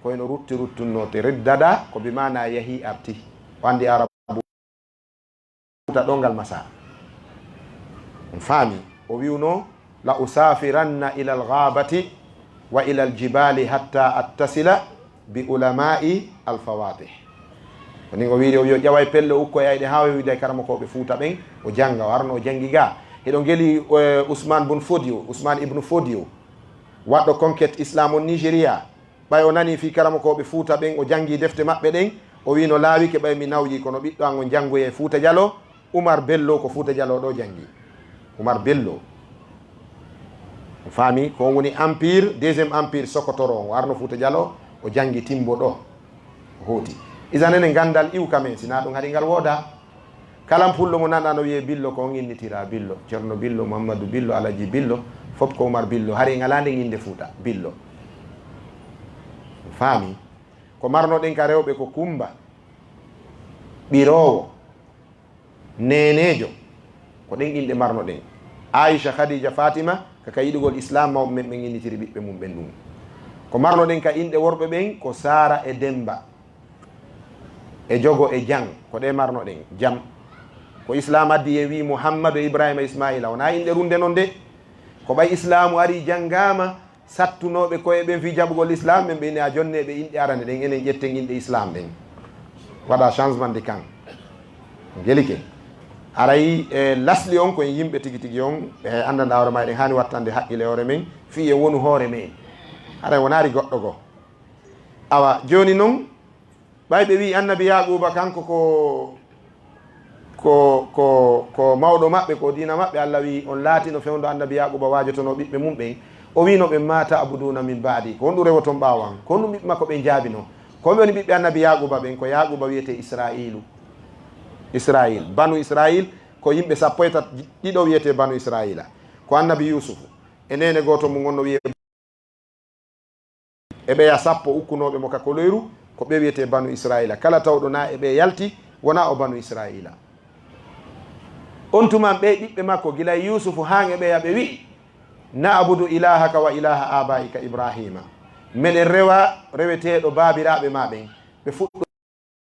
ko hino rutti ruttunnoo. Taraddada ko bi maanaa yahii arti. O anndi Aarabu ta ɗongal Masaa. On faami? O wi'uno: "لأسافرن إلى الغابة وإلى الجبال حتى أتصل بعلماء الفواضح." Ko nin o wi'iri, o wi'i o ƴaway pelle o ukkoyay ɗe haa o yewida e karamokooɓe Fuuta ɓen, o jannga, o arno o janngi gaa. Hiɗon geli, eh, Usmaan bun Fodiyo, Usmaan ibnu Fodiyo, waɗɗo conquête Islam on Nigeria. Ɓay o nanii fii karamokooɓe Fuuta ɓen, o janngii defte maɓɓe ɗen, o wi'i no laawike ɓay mi nawyi, kono ɓiɗɗo an on janngoyee Fuuta Jaloo, Umar Bello ko Fuuta Jaloo ɗoo janngi. Umar Bello. On faami? Ko on woni empire, deuxième empire Sokotoro on. O arno Fuuta Jaloo, o janngi Timbo ɗoo. O hooti. Isan enen ganndal iwka men, si naa ɗum hari ngal woodaa. Kala pullo mo nanɗaa no wi'ee Billo, ko on innitiraa Billo. Ceerno Billo, Muhammadu Billo, Alaji Billo, fof ko Umar Billo. Hari en alaa nden innde Fuuta, Billo. On faami? Ko marnoɗen ka rewɓe ko Kummba, Ɓiroowo, Neeneejo, ko ɗen inɗe marnoɗen. Aisha, Khadija, Fatima, ka, ka yiɗugol Islam, mawɓe men ɓen innitiri ɓiɓɓe mum ɓen ɗum. Ko marnoɗen ka inɗe worɓe ɓen ko Saara e Demba, e Jogo e Jang, ko ɗe marnoɗen. Jam. Ko Islam addi e wi'i Muhammadu e Ibrahima Ismaila, wonaa inɗe runde non de. Ko ɓay Islaamu ari janngaama, sattunooɓe ko'e ɓen fii jaɓugol Islaam ɓen, ɓe inni a jonne ɓe inɗe arane ɗen, enen ƴetten inɗe Islaam ɗen. Waɗa changement de camp. Gelike. Aray, e, lasli on ko en yimɓe tigi tigi on, ɓe anndanɗaa hoore maa, eɗen haani wattande haqqile hoore men, fii en wonu hoore men. Haray wonaari goɗɗo goo. Awa, jooni non, ɓay ɓe wi'i Annabi Yaaquuba kanko ko, ko, ko, ko mawɗo maɓɓe, ko diina maɓɓe, Alla wi'i, "On laatino fewndo Annabi Yaaquuba waajotonoo ɓiɓɓe mum ɓen, o wi'no ɓe, 'ما تعبدون من بعدي?' Ko honɗum rewoton ɓaawo an?" Ko honɗum ɓiɓɓe maɓɓe ɓen jaabinoo? Ko honɓe woni ɓiɓɓe Annabi Yaaquuba ɓen? Ko Yaaquuba wi'etee Israa'iilu. Israa'iil, Banu Israa'iil, ko yimɓe sappo e tat-, ɗiɗo wi'etee Banu Israa'iila. Ko Annabi Yuusufu e neene gooto mum on no wi'ee e ɓeya sappo ukkunooɓe mo ka koloyru, ko ɓe wi'etee Banu Israa'iila. Kala tawɗo naa e ɓe yalti, wonaa o Banu Israa'iila. On tuma ɓee ɓiɓɓe makko, gila e Yuusufu haa e ɓeya, ɓe wi'i, "نعبد إلهك وإله آبائك إبراهيم." Meɗen rewa reweteeɗo baabiraaɓe maa ɓen. Ɓe fuɗɗo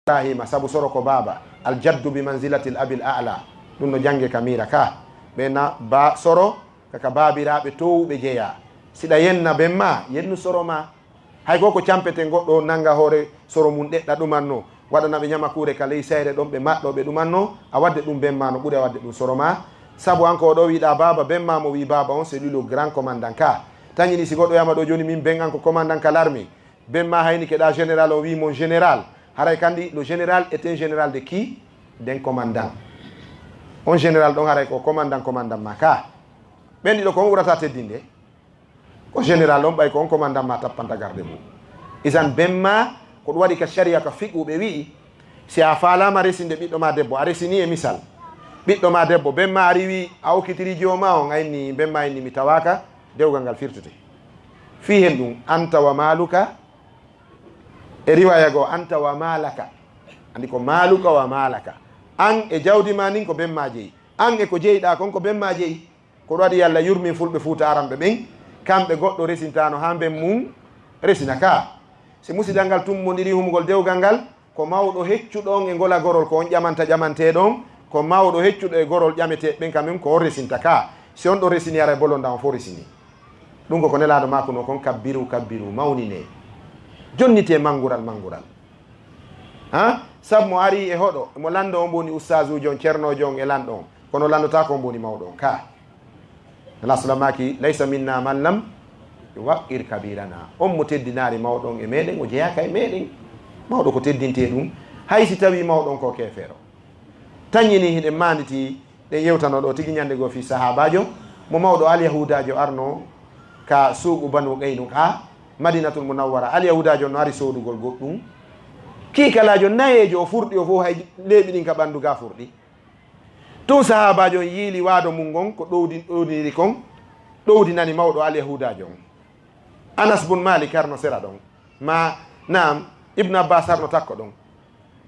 Ibraahiima, sabu soro ko baaba, aljaddu bi manzilatil abil a'la. Ɗum no jannge ka miira ka. Ɓe na ba soro ka, ka baabiraaɓe toowuɓe jeyaa. Si ɗa yenna ben maa, yennu soro maa. Hay ko ko campete goɗɗo nannga hoore soro mum ɗeɗɗa ɗumanno, waɗana ɓe ɲamakuure ka ley sayre ɗon ɓe maɗɗo ɓe ɗumanno, a waɗde ɗum ben maa no ɓuri a waɗde ɗum soro maa. Sabu an ko o ɗo wiɗa baaba, ben ma mo wi baaba on, c'est lui le grand commandant ka. Tañini si goɗɗo yama ɗo joni min ben an ko commandant ka l'armée. Ben ma hayni keɗa général o wi mon général. Haray kandi le général est un général de qui? D'un commandant. On général ɗon haray ko commandant commandant ma ka. Ɓen ɗiɗo ko on ɓurata teddinde? Ko général on ɓay ko on commandant ma tappanta garde mum. Isan ben ma ko ɗum waɗi ka sharia ka fiqhu ɓe wi'i, si a faalama resinde ɓiɗɗo ma debbo, a resini e misal. Ɓiɗɗo ma debbo, ben ma ari wi a okkitiri jooma on, a inni, ben ma inni mi tawaka, dewgal ngal firtete. Fii hen ɗum, anta wa maluka, e riwaya goo, anta wa malaka. Andi ko maluka wa malaka. An e jawdi ma nin ko ben ma jeyi. An e ko jeyɗa kon ko ben ma jeyi. Ko ɗum waɗi Yalla yurmin fulɓe Fuuta aranɓe ɓen, kamɓe goɗɗo resintaano haa ben mum resina ka. Si musidal ngal tummondiri humugol dewgal ngal, ko mawɗo heccuɗo on e ngolagorol ko on ƴamanta ƴamanteeɗo on, ko mawɗo heccuɗo e gorol ƴameteeɓe ɓen ka men ko on resinta ka. Si on ɗon resini haray bolonda on fof resini. Ɗum ko ko Nelaaɗo maakunoo kon, kabbiru, kabbiru, mawninee. Jonnitee manngural, manngural. Ha? Sabu mo ari e hoɗo, mo lanndo on woni ustaazuujo on, cernoojo on e lanɗo on. Kono lanndotaako on woni mawɗo on ka. Rasulullah maaki, "Laysa minna man lam yuwaqqir kabirana." On mo teddinaali mawɗo on e meɗen, o jeyaaka e meɗen. Mawɗo ko teddintee ɗum, hay si tawii mawɗo on ko keefeero. Tañini hiɗen maanditi ɗen yewtano ɗo tigi ñande goo fii sahaabaajo mo mawɗo alyahuudaajo arno ka suuqu Banu Qaynuqa, Madinatul Munawwara. Alyahuudaajo on no ari soodugol goɗɗum. Kiikalaajo nayeejo o furɗi, o fof hay leeɓi ɗin ka ɓanndu gaa furɗi. Tun sahaabaajo on yiili waado mun ngon ko ɗowdi-, ɗowdiniri kon, ɗowdinani mawɗo alyahuudaajo on. Anas bun Malik harno sera ɗon. Ma, naam, Ibnu Abbas harno takko ɗon.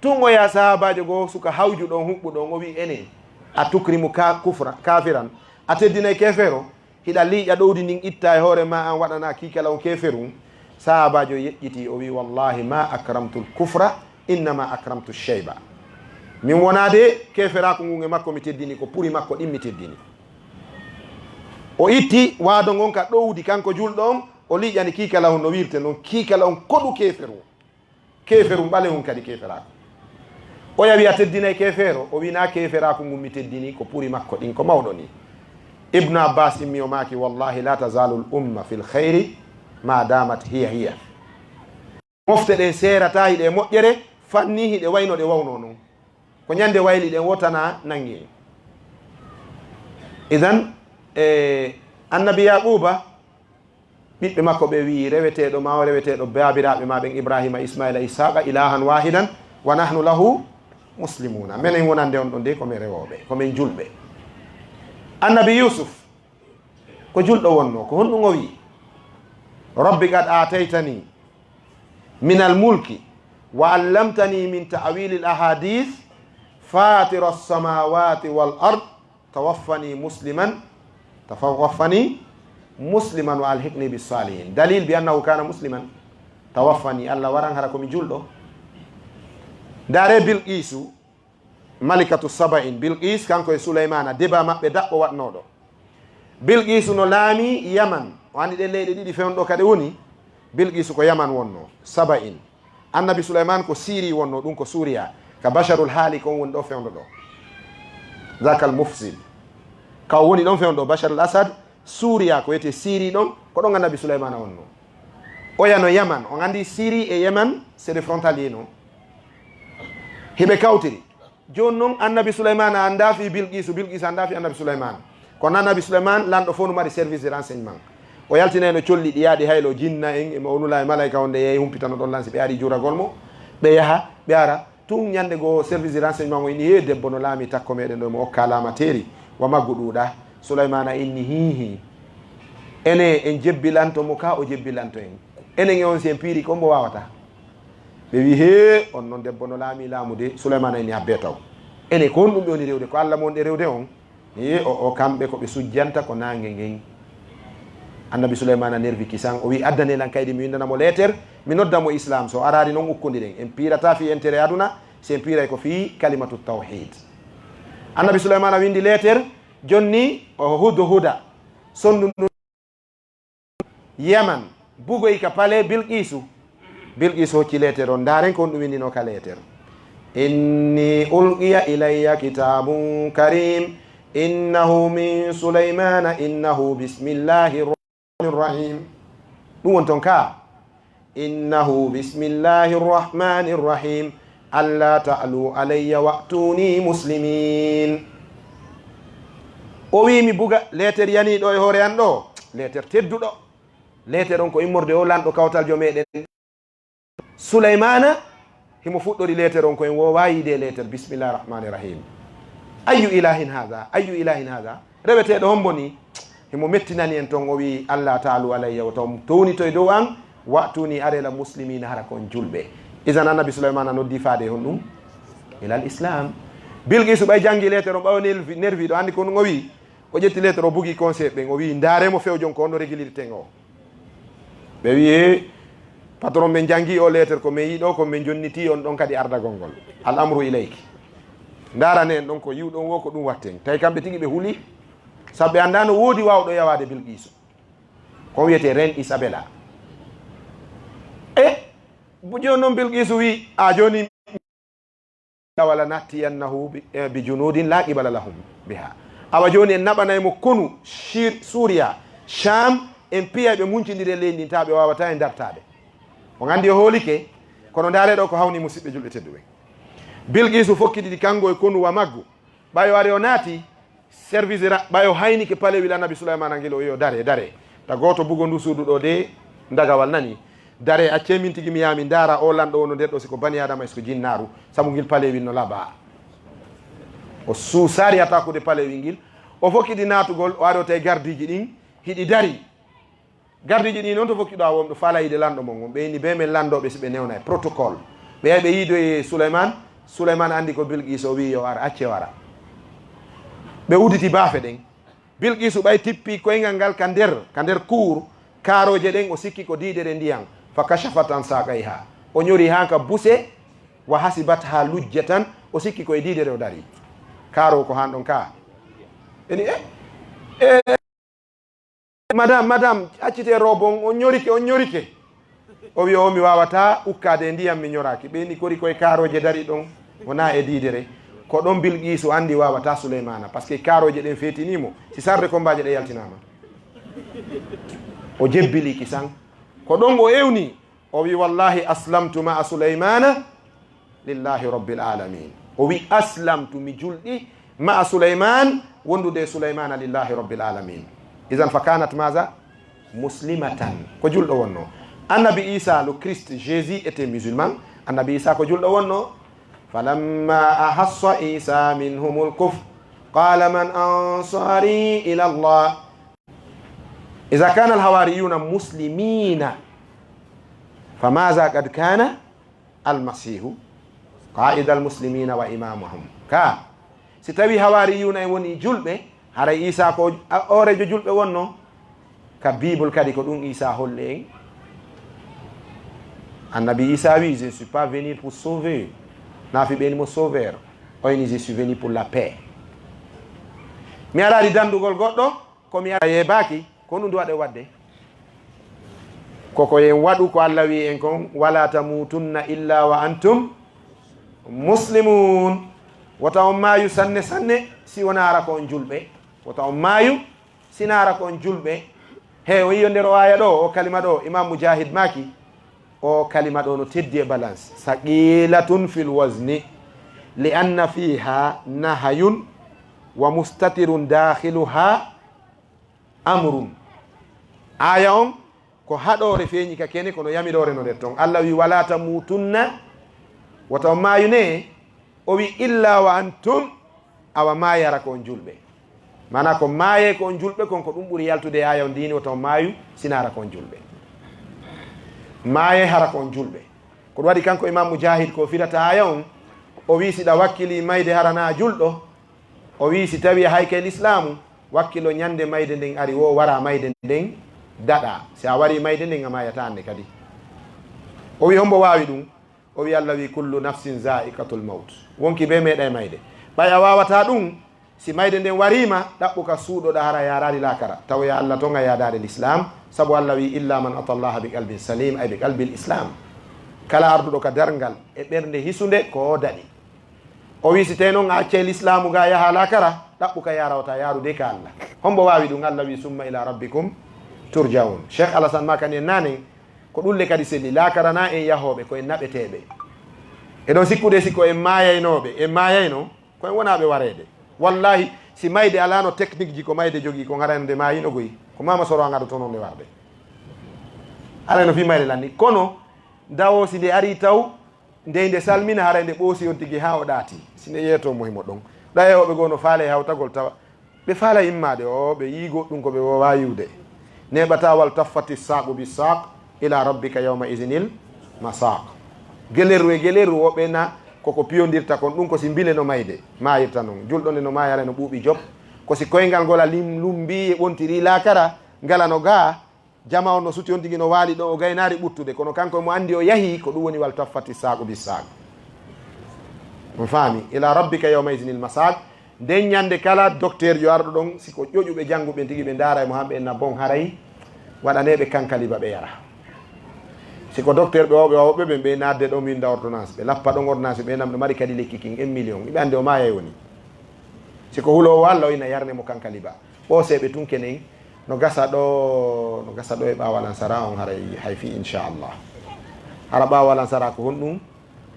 Tun o yaa sahaabaajo goo suka hawjuɗo on, huɓɓuɗo on, o wi'i, "Ene, a tukrimu ka-, kufra, kafiran, a teddinay keefeero, hiɗa liiƴa ɗowdi ndin itta e hoore ma an waɗana kiikala on keeferun?" Sahaabaajo yeƴƴiti, o wi'i, "Wallahi ma akramtul kufra, innama akramtu shayba." Min wonaa de keeferaaku ngun e makko mi teddini, ko puri makko ɗin mi teddini. O itti waado ngon ka ɗowdi, kanko julɗo on, o liiƴani kiikala on no wiirte non, kiikala on koɗu keeferu. Keeferu ɓalehu kadi keeferaaku. Oya wi'a teddinay keefeero, o wi'i naa keeferaaku ngun mi teddini, ko puri makko ɗin, ko mawɗo ni. Ibnu Abbas immi o maaki, "Wallahi la tazalul umma fil khayri ma damat hiya hiya." Mofte ɗen seerataa hiɗe e moƴƴere, fanni hiɗe wayno ɗe wawnoo non. Ko ñande wayli ɗen woo tana nangi en. Idan, e, Annabi Yaquuba, ɓiɓɓe makko ɓe wi'i, "Reweteeɗo ma o, reweteeɗo baabiraaɓe ma ɓen, Ibraahiima, Ismaa'iila, Ishaaqa, ilaahan waahidan, wa nahnu lahu muslimuuna." Menen wonande on ɗon de, ko men rewooɓe, ko men julɓe. Annabi Yuusuf, ko julɗo wonnoo, ko honɗum o wi'i? "Rabbi qad aataytani minal mulki wa allamtani min ta'wilil ahadith, fatira as-samawati wal ard, tawaffani musliman, tawaffani musliman wa alhiqni bis salihin." Dalil bi annahu kana musliman. Tawaffani, Allah waran hara ko mi julɗo. Ndaare Bilqiisu, Malikatu Saba'in, Bilqiis, kanko e Sulaymaana, deba maɓɓe daɓɓo waɗnooɗo. Bilqiisu no laami Yaman. O anndi ɗen leyɗe ɗiɗi fewndo ka ɗe woni. Bilqiisu ko Yaman wonnoo, Saba'in. Annabi Sulaymaan ko Siiri wonnoo, ɗum ko Suuriya. Ka Basharul Haalik on woni ɗo fewndo ɗo. Zakal Mufsid. Ka o woni ɗon fewndo, Basharul Asad, Suuriya, ko wiyetee Siiri ɗon, ko ɗon Annabi Sulaymaana wonnoo. Oya no Yaman. On anndi Siiri e Yaman, c'est des frontaliers, non? Hiɓe kawtiri. Jooni non, Annabi Sulaymaana anndaa fii Bilqiisu, Bilqiisu anndaa fii Annabi Sulaymaana. Kono Annabi Sulaymaana, lanɗo fof no mari service de renseignement. O yaltinayno colli ɗi yaaɗi haylo jinna en, e mo o nula e malayka on nde yehi humpitano ɗon lansi, ɓe ari juragol mo, ɓe yaha, ɓe ara. Tun ñande goo service de renseignement o inni, "Hee, debbo no laami takko meɗen ɗo, mo okka laamateeri, wa maggu ɗuuɗa." Sulaymaana inni, "Hii, hii. Ene en jebbilanto mo ka o jebbilanto en. Enen e on si en piiri ko mbo waawata." Ɓe wi'i, "Hee, on non debbo no laami laamu de." Sulaymaana inni, "Habbee taw. Ene ko honɗum ɓe woni rewde? Ko Alla mo wonɗe rewde on?" Hee, o, o, kamɓe ko ɓe sujjanta ko naange ngen. Annabi Sulaymaana nervi kisan. O wi'i, "Addanee lan kaydi, mi winndana mo leeter, mi nodda mo Islaam. So araali non, ukkondiren. En piirataa fii entere aduna, si en piiray ko fii kalimatu tawhiid." Annabi Sulaymaana winndi leeter, jonni o Hudhuda, sondu ndun Yaman, bugoy ka pale Bilqiisu. Bilqiisu hocci leeter on. Ndaaren ko honɗum winndinoo ka leeter. "Inni ulqiya ilayya kitaabun kariim." إنه من سليمان إنه بسم الله الرحمن الرحيم. Ɗum woni ton ka. إنه بسم الله الرحمن الرحيم. ألا تعلوا علي وأتوني مسلمين. O wi'i mi buga leeter yanii ɗo e hoore an ɗo, leeter tedduɗo. Leeter on ko immorde o lanɗo kawtal jo meɗen. Sulaymaana, himo fuɗɗori leeter on, ko en woowaa yiide e leeter, bismillahi rahmaani rahim. Ayyu ilahin haza? Ayyu ilahin haza? Reweteeɗo hombo ni? Himo mettinani en ton, o wi'i, "Alla ta'alu alayya, wota on townitoy dow an, wa'tuni, aree la muslimiina, hara ko on julɓe." Izan annabi Sulaymaana noddi faade e honɗum? Ilal islam. Bilqiisu ɓay jangi leeter on, ɓay o nervi, nervi ɗo, anndi ko honɗum o wi'i? O ƴetti leeter o, bugi conseil ɓen, o wi'i, "Ndaaree mo fewjon ko honno regilirten o." Ɓe wi'i, "Patron, men jangi o leeter, ko men yiɗo, ko men jonniti on ɗon kadi ardagol ngol. Al amru ilayki. Ndaarane en ɗon ko yi'uɗon wo, ko ɗum watten." Tawi kamɓe tigi ɓe huli, sabu ɓe anndaa no woodi waawɗo yawaade Bilqiisu. Ko on wiyetee Reine Isabella. E, bu-, jooni non Bilqiisu wi'i, "A jooni, wala na'tiyannahu bi, eh, bi junudin la qibala lahum biha." Awa jooni en naɓanay mo konu Shir-, Suuriya, Sham, en piyay ɓe muncindire leydi ndin, taa ɓe waawataa en dartaade. On anndi o hoolike, kono ndaaree ɗo ko hawni, musiɓɓe julɓe tedduɓe. Bilqiisu fokkitidi kanko e konu wa maggu. Ɓay o ari o naati, service ra-, ɓay o haynike palewil annabi Sulaymaana ngil, o wi'i, "Daree, daree." Ta gooto bugo ndu suudu ɗo de, ndagawal nani. "Daree, accee min tigi mi yaha mi ndaara o lanɗo wonɗo nder ɗo, si ko bani Aadama, si ko jinnaaru, sabu ngil palewil no labaa." O suusaari attaque de palewil ngil. O fokkiti naatugol, o ari o tawi gardiiji ɗin hiɗi dari. Gardiiji ɗin non to fokkiɗo a wonɗo faala yiide lanɗo mon on. Ɓe inni, "Be men lanndooɓe si ɓe newnay protocole." Ɓe yahi ɓe yiidoyi Sulaymaan. Sulaymaan anndi ko Bilqiisu, o wi'i, "Yo ar, acce o ara." Ɓe uditi baafe ɗen. Bilqiisu ɓay tippi koyngal ngal ka nder, ka nder kuur, kaarooje ɗen o sikki ko diidere ndiyan. Fa kashafat an saaqayha. O ɲori haa ka buse, wa hasibatha lujjatan, o sikki ko e diidere o dari. Kaaroowo ko haan ɗon ka. Eni, e, e, "Madame, madame, accitee robe on, on ɲorike, on ɲorike." O wi'i, "O, mi waawataa ukkaade e ndiyan, mi ɲoraaki." Ɓe inni, "Kori ko e kaarooje dari ɗon, wonaa e diidere." Ko ɗon Bilqiisu anndi waawataa Suleymaana, parce que kaarooje ɗen feetinii mo, si sarde kombaaje ɗe yaltinaama. O jebbilii kisan. Ko ɗon o ewni, o wi'i, "Wallahi aslamtu ma'a Sulaymana lillahi rabbil alamin." O wi'i, "Aslamtu, mi julɗi, ma'a Sulayman, wondude e Sulaymaana, lillahi rabbil alamin." Izan fa kanat maza? Muslimatan. Ko julɗo wonno. Annabi Isa, le Christ, Jésus était musulman. Annabi Isa ko julɗo wonno. Falamma ahassa Isa minhumul kufr, qala man ansari ila Allah. Iza kana al-hawariyuna muslimina, famaza qad kana al-Masihu qa'ida al-muslimina wa imamahum? Ka, si tawi hawariyuna en woni julɓe, haray Isa ko a-, hooreejo julɓe wonno. Ka Bible kadi ko ɗum Isa holli en. Annabi Isa wi, "Je ne suis pas venu pour sauver." Naafi ɓeni mo sauveur. Oyni, "Je suis venu pour la paix." Mi araali dandugol goɗɗo, ko mi ara yeebaaki, ko ɗum ndu waɗe waɗde. Ko ko en waɗu ko Alla wi'i en kon, "Wala tamutunna illa wa antum muslimun." Wota on maayu sanne sanne, si wona ara ko on julɓe. Wota on maayu, si na ara ko on julɓe. He, o yi'o nder o aya ɗo, o kalima ɗo, Imam Mujahid maaki, o kalima ɗo no teddi e balance. Saqilatun fil wazni, li anna fiha nahayun wa mustatirun dakhiluha amrun. Aya on ko haɗoore feeñi ka kene, kono yamiroore no nder ton. Alla wi, "Wala tamutunna," wota on maayu ne, o wi, "illa wa antum," awa maaye hara ko on julɓe. Maana ko maaye ko on julɓe, kon ko ɗum ɓuri yaltude e aya on diini, wota on maayu, sina hara ko on julɓe. Maaye hara ko on julɓe. Ko ɗum waɗi kanko Imam Mujahid ko firata aya on, o wi, "Si ɗa wakkili mayde hara na julɗo," o wi, "Si tawi a hayke lislaamu, wakkilo ɲande mayde nden ari wo, wara mayde nden daɗa. Si a wari mayde nden, a maayata hande kadi." O wi, "Hombo waawi ɗum?" O wi, "Alla wi, kullu nafsin za'iqatul mawt." Wonki be meeɗay mayde. Ɓay a waawata ɗum, si mayde nden wariima, ɗaɓɓu ka suuɗoɗa hara a yaaraali laakara. Tawoya Alla ton a yaadaare lislaam, sabu Alla wi, "Illa man ata Allaha bi qalbin salim," ay bi qalbil islam. Kala arduɗo ka darngal e ɓernde hisunde, ko o daɗi. O wi'i, si tawii non a accay lislaamu ga yaha laakara, ɗaɓɓu ka yaarawata yaarude ka Alla. Hombo waawi ɗun? Alla wi'i, "Summa ila rabbikum turja'un." Cheikh Alassane Makani en naanen, ko ɗun le kadi selli. Laakara na en yahooɓe, ko en naɓeteeɓe. E ɗon sikkude si ko en maayaynooɓe, en maayayno, ko en wonaaɓe wareede. Wallahi, si mayde alaano technique ji ko mayde jogii, ko haray no nde maayino goy, ko Mama Soro an adoto non nde warde. Haray no fii mayde lanni. Kono, ndawo si nde arii taw, ndey nde salmina, haray nde ɓoosi on tigi haa o ɗaati. Si nde yeetoo mo himo ɗon. Ɗa e hoɓe goo no faalay hawtagol tawa ɓe faalay immaade, o ɓe yi'i goɗɗun ko ɓe woowaa yi'ude. Neeɓataa wal taffati saaqu bi saaq ila rabbika yawma izinil masaaq. Geleru e geleru woɓɓe na koko piyondirta kon ɗun ko si mbile no mayde maayirta non. Julɗo nde no maaya haray no ɓuuɓi job. Ko si koyngal ngol a lim-, lumbii e ɓontirii laakara, ngala no gaa, Jama on no suti on tigi no waali ɗon, o gaynaari ɓuttude, kono kanko mo anndi o yahii, ko ɗun woni wal taffati saaqu bi saaq. On faami? Ila rabbika yawma izinil masaaq. Nden ñande kala, docteur yo arɗo ɗon, si ko ƴoƴuɓe jannguɓe tigi ɓe ndaara e mo hamɓe en na bon haray, waɗanee ɓe kankaliba ɓe yara. Si ko docteur ɓe wawɓe wawɓe ɓen, ɓe naatde ɗon winda ordonnance, ɓe lappa ɗon ordonnance, ɓe nam no mari kadi lekki kin en million, iɓe anndi o maayay woni. Si ko huloowo Alla, o ina yarne mo kankaliba. Ɓooseeɓe tun kenen, no gasa ɗo, no gasa ɗo e ɓaawo alansara on haray hay fii, inchallah. Hara ɓaawo alansara ko honɗun?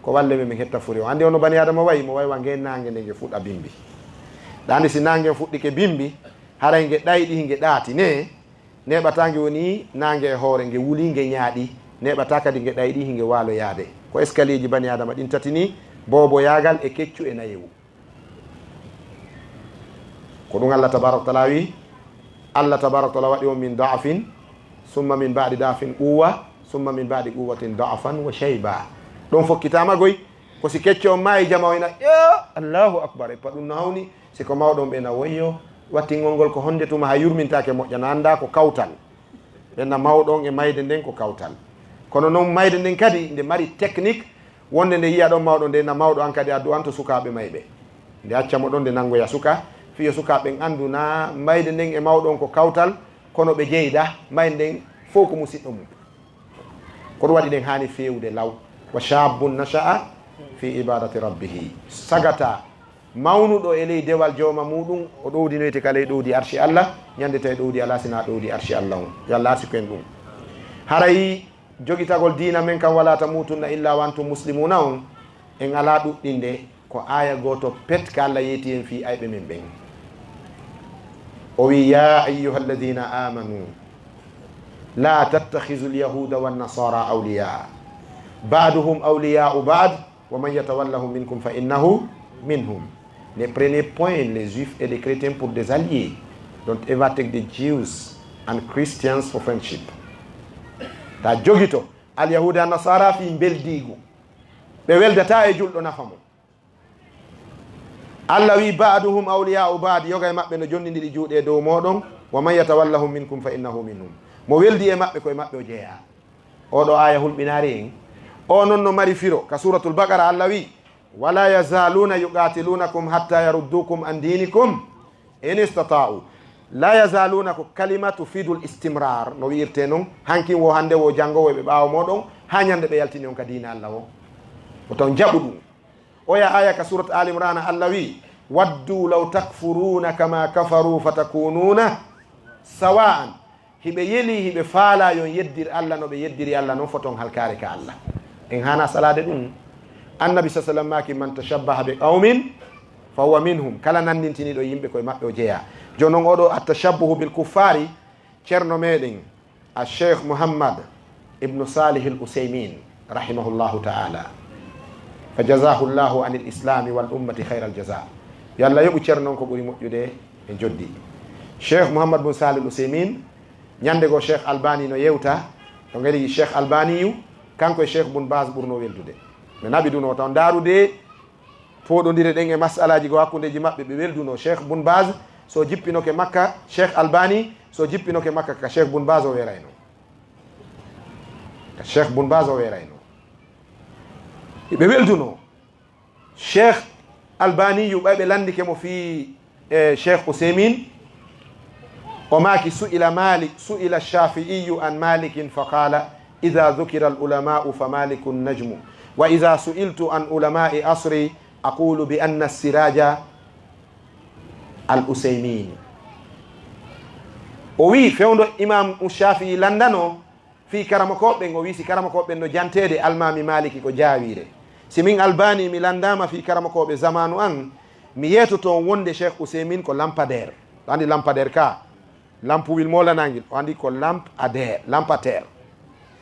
Ko walle men, men hetta furi on. Anndi on no bani Aadama wayi, mo wayi wa ngen naange nde nge fuɗa bimbi. Ɗa anndi si naange fuɗɗike bimbi, haray nge ɗayɗi, nge ɗaati ne, neeɓataa nge woni naange e hoore, nge wuli, nge ñaaɗi, neeɓataa kadi nge ɗayɗi, nge waalo yaade. Ko escalier ji bani Aadama ɗin tati ni, booboyaagal e keccu e nayewu. Ko ɗun Allah tabaraka wa taala wi, Allah tabaraka wa taala waɗi on min da'fin, summa min ba'di da'fin quwwa, summa min ba'di quwwatin da'fan wa shayba. Ɗon fokkitaama goy, ko si kecco on maayi jama o ina, "Yo, Allahu akbar," e paɗun no hawni, si ko mawɗo on ɓe na, "Woyyo, wattingol ngol ko honde tuma hay yurmintaake moƴƴa, na anndaa ko kawtal." Ɓen na mawɗo on e mayde nden ko kawtal. Kono non mayde nden kadi nde mari technique, wonde nde yi'a ɗon mawɗo nden na mawɗo an kadi addu an to sukaaɓe mayɓe. Nde acca mo ɗon nde nangoya suka, fii yo sukaaɓe ɓen anndu na mayde nden e mawɗo on ko kawtal, kono ɓe jeyda, mayde nden fow ko musiɗɗo mum. Ko ɗun waɗi ɗen haani feewude law. Wa shabbun nasha'a fi ibadati rabbihi. Sagata mawnuɗo e ley dewal jooma muɗum, o ɗowdinoyte ka ley ɗowdi arshi Allah, ñande tawi ɗowdi alaa sinaa ɗowdi arshi Allah on. Yo Allah arsiku en ɗum. Haray jogitagol diina men kan, "Wala tamutunna illa wa antum muslimuna" on, en alaa ɗuɗɗinde, ko aaya gooto pet ka Allah yeeti en fii ayɓe men ɓen. O wi'i, "Ya ayyuhalladhina amanu, la tattakhidhul yahuda wan nasara awliya, ba'duhum awliya'u ba'd, wa man yatawallahum minkum fa innahu minhum." Ne prenez point les juifs et les chrétiens pour des alliés. Don't ever take the Jews and Christians for friendship. Ta jogito al yahuda an nasara fii mbeldiigu. Ɓe weldataa e julɗo nafa mo. Allah wi'i, "Ba'duhum awliya'u ba'd," yoga e maɓɓe no jonnindiri juuɗe dow mooɗon, "wa man yatawallahum minkum fa innahu minhum." Mo weldi e maɓɓe, ko e maɓɓe o jeyaa. Oo ɗoo aaya hulɓinaari en. Oo non no mari firo. Ka Suuratul Baqara, Allah wi'i, "Wala yazaluna yuqatilunakum hatta yaruddukum an dinikum in istata'u." La yazaluna ko kalima tufidul istimrar, no wi'irtee non, hankin woo, hannde woo, janngo woo, e ɓe ɓaawo mooɗon, haa ñande ɓe yaltini on ka diina Allah woo. Ko ton jaɓu ɗum. Oya aaya ka surat Al Imran, Allah wi'i, "Waddu law takfuruna kama kafaru fatakununa sawa'an." Hiɓe yeli, hiɓe faalaa yo on yeddir Allah no ɓe yeddiri Allah non, foton halkaare ka Allah. En haanaa salaade ɗum. Annabi sa sallam maaki, "Man tashabbaha bi qawmin fa huwa minhum." Kala nanndintiniiɗo yimɓe, ko e maɓɓe o jeyaa. Jooni non, oo ɗoo at-tashabbuhu bil kuffaari, ceerno meɗen, Al-Sheikh Muhammad ibn Salih Al-Usaymin, rahimahullahu ta'ala. Fa jazahullahu anil islami wal ummati khayral jaza. Yo Allah yoɓu ceerno on ko ɓuri moƴƴude e joddi. Sheikh Muhammad bun Salih Al-Usaymin, ñande goo Sheikh Albani no yewta, to ngari Sheikh Albani yu, kanko e Sheikh Bun Baz ɓurno weldude. Ɓe naɓi duno taw ndaarude fooɗondire ɗen e masalaaji goo hakkundeeji maɓɓe, ɓe welduno. Sheikh Bun Baz, so jippinoke Makka, Sheikh Albani, so jippinoke Makka, ka Sheikh Bun Baz o weerayno. Ka Sheikh Bun Baz o weerayno. Ɓe welduno. Sheikh Albani yu, ɓay ɓe lanndike mo fii, e, Sheikh Usaymin, o maaki, "Su'ila Malik, su'ila Shafi'iyyu an Malikin fa qala, idha dhukira al-ulama'u fa Malikun najmu, wa idha su'iltu an ulama'i asri أقول بأن السراج العثيمين. O wi'i, fewndo Imaamu Shaafi'i lanndano fii karamokooɓe ɓen, o wi'i, si karamokooɓe ɓen no janteede, Almaami Maaliki ko jaawiire. Si min Albaani mi lanndaama fii karamokooɓe zamaanu an, mi yeetoto wonnde Sheikh Useymin ko lampadaire. Ɗo anndi lampadaire ka, lampuwil moolanaangil, o anndi ko lampadaire, lampadaire.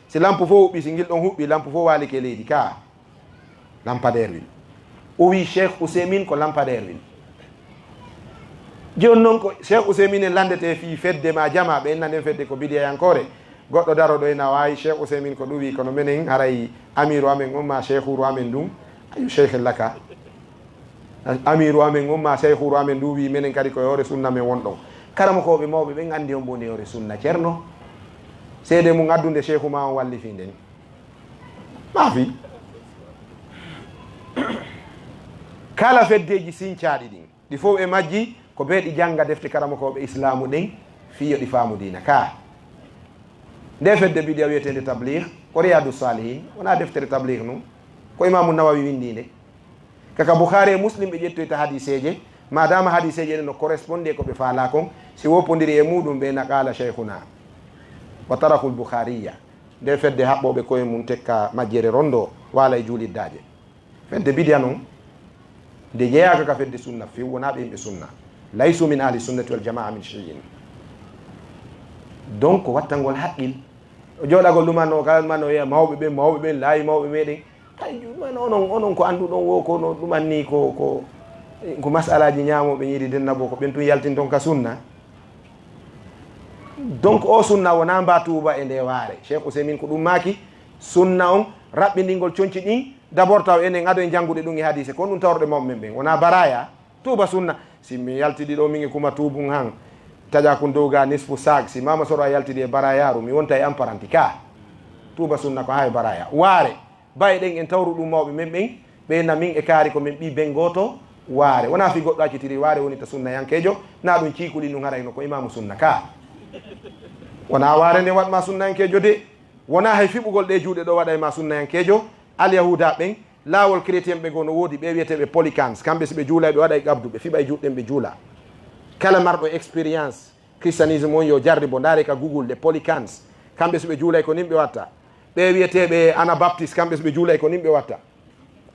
Si lampu fof huɓɓi, si ngil ɗon huɓɓi, lampu fof waalike leydi ka. Lampadaire wil. O wi'i Cheikh Useymin ko lampadaire wil. Jooni non ko Cheikh Useymin en lanndetee fii fedde maa jamaa, ɓe inna nden fedde ko bidiyayankoore. Goɗɗo daro ɗo ina waawi Cheikh Useymin ko ɗum wi'i, kono menen haray amiiru amen on maa cheikhuuru amen ndun, ayu cheikh laka. Amiiru amen on maa cheikhuuru amen ndun wi'i menen kadi ko e hoore sunna men wonɗon. Karamokooɓe mawɓe ɓen anndi on woni e hoore sunna, Ceerno. Seede mum addunde cheikhu maa on wallifii nden. Maafi. Kala feddeeji sincaaɗi ɗin, ɗi fow e majji ko bee ɗi jannga defte karamokooɓe Islaamu ɗen fii yo ɗi faamu diina ka. Nde fedde bidiya wi'eteende Tabliig, ko Riyaadu Saalihiin, wonaa deftere Tabliig non, ko Imaamu Nawawi winndii nde. Kaka Bukhaari e Muslim ɓe ƴettoyta hadiiseeje, maadaama hadiiseeje ɗen no correspondé ko ɓe faalaa kon, si woppondiri e muuɗum ɓe na qaala shaykhuna, wa tarakul Bukhaariya. Nde fedde haɓɓooɓe koye mum tekka majjere rondo, waala e juuliddaaje. Fedde bidiya non, nde jeyaaka ka fedde sunna few, wonaa ɓe yimɓe sunna. Laysu min ahli sunnati wal jamaa min shay'in. Donc, wattangol haqqil. O jooɗagol ɗumanno, kala ɗumanno wi'a mawɓe ɓen, mawɓe ɓen, laayi mawɓe meɗen. Hay, ɗuman onon, onon ko annduɗon wo ko no ɗuman ni ko, ko, ko masalaaji ñaamooɓe ñiiri denna bo, ko ɓen tun yaltinton ka sunna. Donc, o sunna wonaa mba tuuba e nde waare. Cheikh Ousaymin ko ɗum maaki, sunna on, raɓɓindingol conci ɗin, d'abord taw enen ado en janngude ɗum e hadiise, ko ɗum tawruɗe mawɓe men ɓen. Wonaa baraya, tuuba sunna. Si mi yaltidi ɗo, min e kuma tuubun han, taƴa kun dow ga nisfu saag, si mama soro a yaltidi e barayaaru, mi wonta e amparanti ka. Tuuba sunna ko haa e baraya. Waare, baye ɗen en tawru ɗum mawɓe men ɓen, ɓe na min e kaari ko min ɓii ben gooto, waare. Wonaa fi goɗɗo accitiri waare woni ta sunnayankeejo, na ɗum ciikuli nun haray no ko imaamu sunna ka. Wonaa waare nden waɗ ma sunnayankeejo de. Wonaa hay fiɓugol ɗe juuɗe ɗo waɗay ma sunnayankeejo. Alyahuuda ɓen, laawol chrétien ɓe goo no woodi, ɓe wi'eteeɓe polycans. Kamɓe si ɓe juulay, ɓe waɗay qabdu, ɓe fiɓay juuɗe ɗen, ɓe juula. Kala marɗo expérience christianisme on yo jarribo, ndaare ka Google, les polycans. Kamɓe si ɓe juulay ko nin ɓe watta. Ɓe wi'eteeɓe anabaptiste, kamɓe si ɓe juulay ko nin ɓe watta.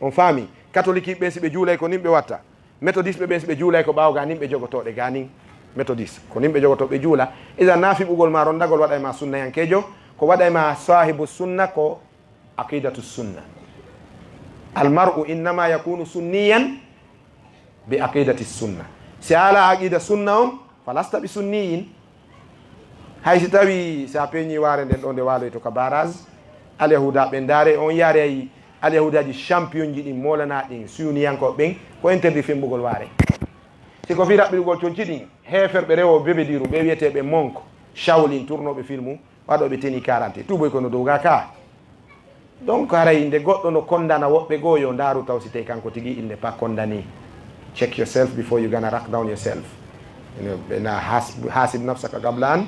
On faami? Katolikiiɓe ɓen si ɓe juulay ko nin ɓe watta. Metodiste ɓe ɓen si ɓe juulay ko ɓaawo ga nin ɓe jogotoo ɗe ga nin. Metodiste, ko nin ɓe jogotoo ɓe juula. Idan na fiɓugol ma, rondagol waɗay ma sunnayankeejo, ko waɗay ma saahibu sunna ko aqidatu sunna. Al mar'u innama yakunu sunniyan bi aqidati sunna. Si a alaa aqida sunna on, falasta bi sunniyin. Hay si tawi si a peñi waare nden ɗo nde waaloyto ka barrage, alyahuuda ɓen ndaare, on yaare ay alyahudaaji champion ji ɗin, moolana ɗin, siyuniyankooɓe ɓen, ko interdit fembugol waare. Si ko fii raɓɓiɗugol conci ɗin, heeferɓe rewo bebediru, ɓe wi'eteeɓe monk, Shaolin, turnooɓe filmu, waɗooɓe teni quarante, tuuboy kono dow ga ka. Donc, haray nde goɗɗo no kondana woɓɓe goo, yo ndaaru taw si tawi kanko tigi, il n'est pas condamné. Check yourself before you gonna rack down yourself. Ene, ɓe na has-, hasib nafsaka qabla an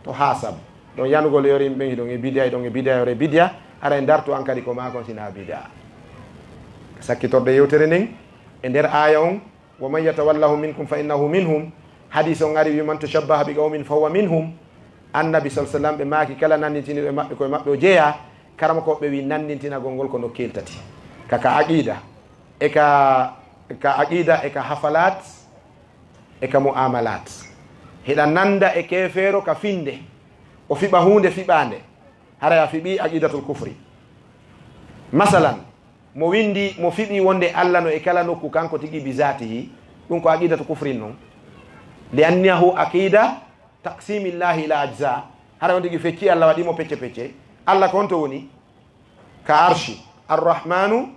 to hasab. Ɗon yanugol yori yimɓe ɓen, hiɗon e bidiya, hiɗon e bidiya, yore bidiya, haray ndartu an kadi ko maa kon sina bidiya. Sakkitorde yewtere nden, e nder aaya on, "Wa man yatawallahum minkum fa innahu minhum." Hadis on ari wi, "Man tashabbaha bi qawmin fa huwa minhum." Annabi sal sallam ɓe maaki, kala nandintiniiɗo e maɓɓe, ko e maɓɓe o jeyaa. Karamokooɓe wi, nandintinagol ngol ko nokkeeli tati. Ka, ka aqida, e ka, ka aqida, e ka hafalat, e ka mu'amalat. Hiɗa nanda e keefeero ka finde. O fiɓa huunde fiɓaande. Haray a fiɓi aqidatul kufri. Masalan, mo windi, mo fiɓi wonde Alla no e kala nokku kanko tigi bi zatihi, ɗum ko aqidatu kufrin non. Li annahu aqida taqsimillahi ila ajza. Hara on tigi fecci Alla, waɗi mo pecce pecce. Alla ko honto woni? Ka arshi. Arrahmanu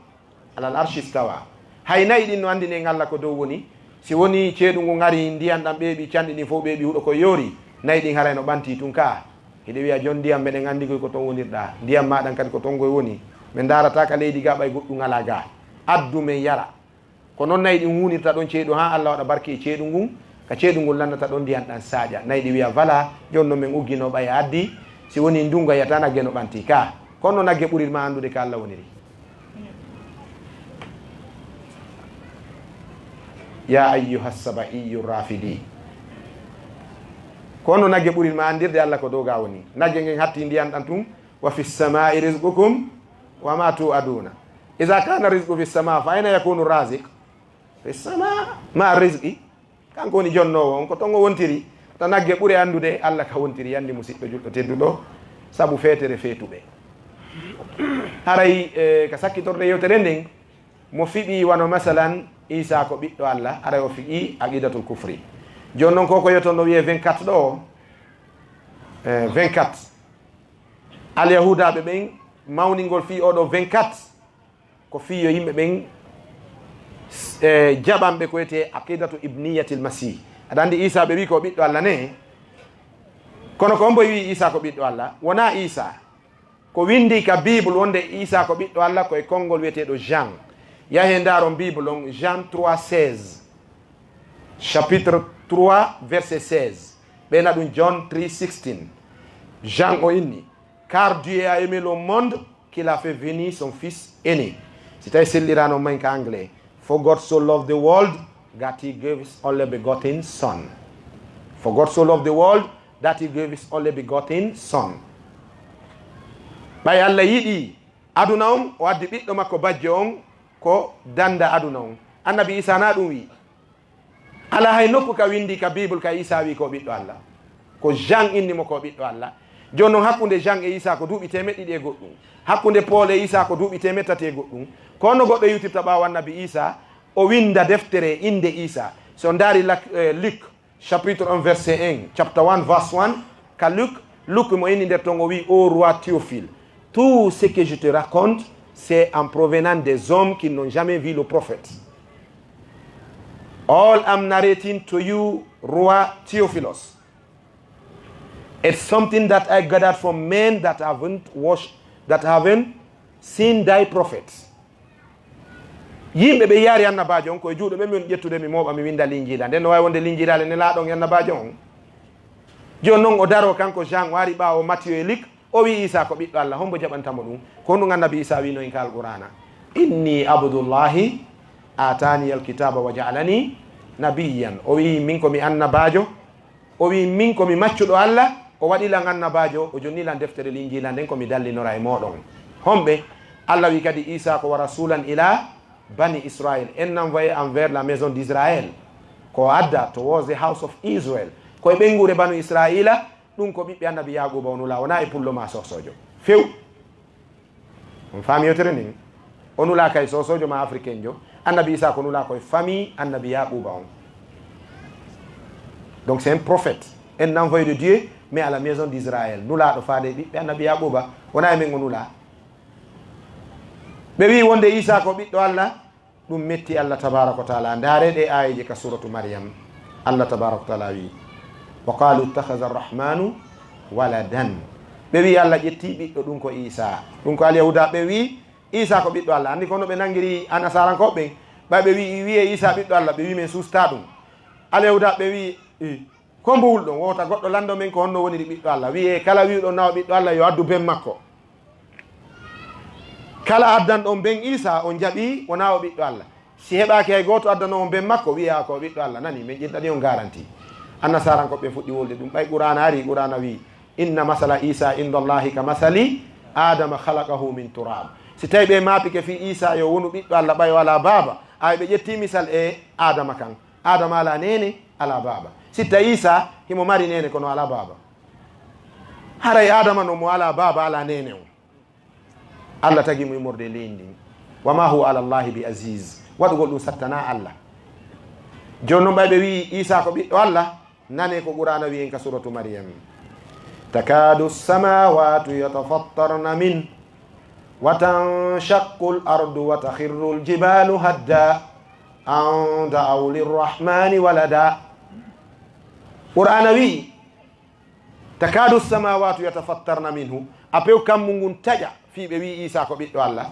alal arshi stawa. Hay nayi ɗin no andini en Alla ko dow woni. Si woni ceeɗu ngun ari, ndiyan ɗan ɓeeɓi, canɗi ɗin fow ɓeeɓi, huɗo koy yoori, nayi ɗin haray no ɓanti tun ka. Hiɗe wi'a, "Jon ndiyam, meɗen anndi koy ko ton wonirɗaa. Ndiyam maa ɗan kadi ko ton ngoy woni. Men ndaarataa ka leydi gaa, ɓay goɗɗum alaa gaa. Addu men yara." Ko non nayi ɗin huunirta ɗon ceeɗu, haa Alla waɗa barke e ceeɗu ngun, ka ceeɗu ngun lannata ɗon ndiyan ɗan saaƴa. Nayi ɗin wi'a, "Voilà, jon non men ugginoo ɓay a addi. Si woni ndungu a yi'ataa nagge no ɓanti ka." Kono nagge ɓurir maa anndude ka Alla woniri. يا أيها السبعي الرافدي. Ko honno nagge ɓurirma anndirde Alla ko dow gaa woni? Nagge ngen hatti ndiyan ɗan tun, وفي السماء رزقكم وما توعدون. إذا كان الرزق في السماء، فأين يكون الرازق؟ في السماء مع الرزق. Kanko woni jonnoowo on, ko ton o wontiri. Ta nagge ɓure anndude Alla ka wontiri, yanni musiɗɗo julɗo tedduɗo, sabu feetere feetuɓe. Haray, eh, ka sakkitorde yewtere nden, mo fiɓi wano masalan, Iisaa ko ɓiɗɗo Alla, haray o fiɓi aqiidatul kufri. Jooni non, ko ko yoton no wi'ee vingt-quatre ɗoo, eh, vingt-quatre. Alyahuudaaɓe ɓen, mawningol fii oo ɗoo vingt-quatre, ko fii yo yimɓe ɓen, e, jaɓanɓe ko wiyetee aqidatu ibniyatil masih. Aɗa anndi Iisaa ɓe wi'i ko o ɓiɗɗo Alla ne? Kono ko hombo wi'i Iisaa ko ɓiɗɗo Alla? Wonaa Iisaa. Ko winndii ka Bible wonde Iisaa ko ɓiɗɗo Alla ko e konngol wiyeteeɗo Jean. Yahee ndaaron Bible on, Jean trois seize. Chapitre trois, verset seize. Ɓeyna ɗun John three sixteen. Jean o inni, Car Dieu a aimé le monde, qu'il a fait venir son Fils aîné. Si tawi selliraano man ka anglais. For God so loved the world that he gave his only begotten Son. For God so loved the world that he gave his only begotten Son. Ɓay Alla yiɗi aduna on, o addi ɓiɗɗo makko bajjo on ko danda aduna on. Annabi Iisaa na ɗun wi'i. Alaa hay nokku ka winndii ka Bible ka Iisaa wi'i ko o ɓiɗɗo Alla. Ko Jean inni mo ko o ɓiɗɗo Alla. Jooni non, hakkunde Jean e Iisaa ko duuɓi teemeɗɗe ɗiɗi e goɗɗun. Hakkunde Paul e Iisaa ko duuɓi teemeɗɗe tati e goɗɗun. Ko honno goɗɗo iwtirta ɓaawo Annabi Iisaa, o winnda deftere innde Iisaa? Si on ndaari Lak-, eh, Luc, chapitre un, verset un, chapter one, verse one, ka Luc, Luc mo inni nder ton, o wi'i, Ô roi Théophile, tout ce que je te raconte, c'est en provenant des hommes qui n'ont jamais vu le prophète. All I'm narrating to you, roi Theophilus, it's something that I gathered from men that haven't watched, that haven't seen thy prophet. Yimɓe ɓe yaari annabaajo on, ko e juuɗe ɓen mi woni ƴettude, mi mooɓa, mi winnda Linjiila. Nden no waawi wonde Linjiila le nelaaɗo on e annabaajo on. Jooni non o daroo kanko Jean, o ari ɓaawo Matthieu e Luc, o wi'i Iisaa ko ɓiɗɗo Alla. Hombo jaɓanta mo ɗun? Ko honɗun Annabi Iisaa wi'no en ka Alqur'aana? Inni Abdullahi, aataaniyal kitaaba wa ja'alani nabiyyan. O wi'i, min ko mi annabaajo. O wi'i, min ko mi maccuɗo Alla, o waɗi lan annabaajo, o jonni lan deftere Linjiila nden ko mi dallinora e mooɗon. Homɓe? Alla wi'i kadi Iisaa ko wa rasulan ila bani Israil, un envoyé envers la maison d'Israël. Ko o adda towards the house of Israel. Ko e ɓeynguure banu Israila, ɗun ko ɓiɓɓe Annabi Yaaquuba o nulaa, wonaa e pullo maa soosoojo. Few. On faami yewtere nden? O nulaa kay soosoojo maa africain jo. Annabi Iisaa ko nulaa ko e famille Annabi Yaaquuba on. Donc c'est un prophète, un envoyé de Dieu, mais à la maison d'Israël. Nulaaɗo faade e ɓiɓɓe Annabi Yaaquuba, wonaa e men o nulaa. Ɓe wi'i wonde Iisaa ko ɓiɗɗo Alla, ɗun metti Alla tabaaraka wa ta'aala. Ndaaree ɗee aayeeje ka suuratu Maryam. Alla tabaaraka wa ta'aala wi'i, "Wa qaalu ittakhadha arrahmaanu waladan." Ɓe wi'i Alla ƴettii ɓiɗɗo, ɗun ko Iisaa. Ɗun ko Alyahuuda ɓen wi'i Iisaa ko ɓiɗɗo Alla. Anndi ko no ɓe nanngiri Annasaarankooɓe ɓen? Ɓay ɓe wi'i, wi'ee Iisaa ɓiɗɗo Alla, ɓe wi'i men suustaa ɗun. Alyahuuda ɓe wi'i, "I, ko mbuwluɗon? Wota goɗɗo lanndo men ko honno woniri ɓiɗɗo Alla. Wi'ee kala wi'uɗo na o ɓiɗɗo Alla, yo addu ben makko." Kala addanɗo on ben Iisaa, on jaɓii, wonaa o ɓiɗɗo Alla. Si heɓaaki hay gooto addanoo on ben makko, wi'aa ko o ɓiɗɗo Alla. Nani, men ƴettani on garanti. Annasaarankooɓe ɓen fuɗɗi wowlude ɗun. Ɓay Qur'aana arii, Qur'aana wi'i, "Inna masala Iisaa inda Allaahi ka masali Aadama khalaqahu min turaab." Si tawii ɓe maapike fii Iisaa yo wonu ɓiɗɗo Alla, ɓay o alaa baaba, ay ɓe ƴettii misal e Aadama kan. Aadama alaa neene, alaa baaba. Si tawii Iisaa himo mari neene, kono alaa baaba. Haray Aadama non mo alaa baaba, alaa neene on, Alla tagi mo immorde e leydi ndin. "Wa maa huwa ala Allaahi bi aziz." Waɗugol ɗun sattanaa Alla. Jooni non, ɓay ɓe wi'i Iisaa ko ɓiɗɗo Alla, nanee ko Qur'aana wi'i en ka suuratu Maryam, "Takaadu samaawaatu yatafattarna minhu, wa tanshaqqu al-ardu, wa takhirru al-jibaalu hadda, an da'aw lirrahmaani walada." Qur'aana wi'i, "Takaadu samaawaatu yatafattarna minhu." Apew kammu ngun taƴa fii ɓe wi'i Iisaa ko ɓiɗɗo Alla.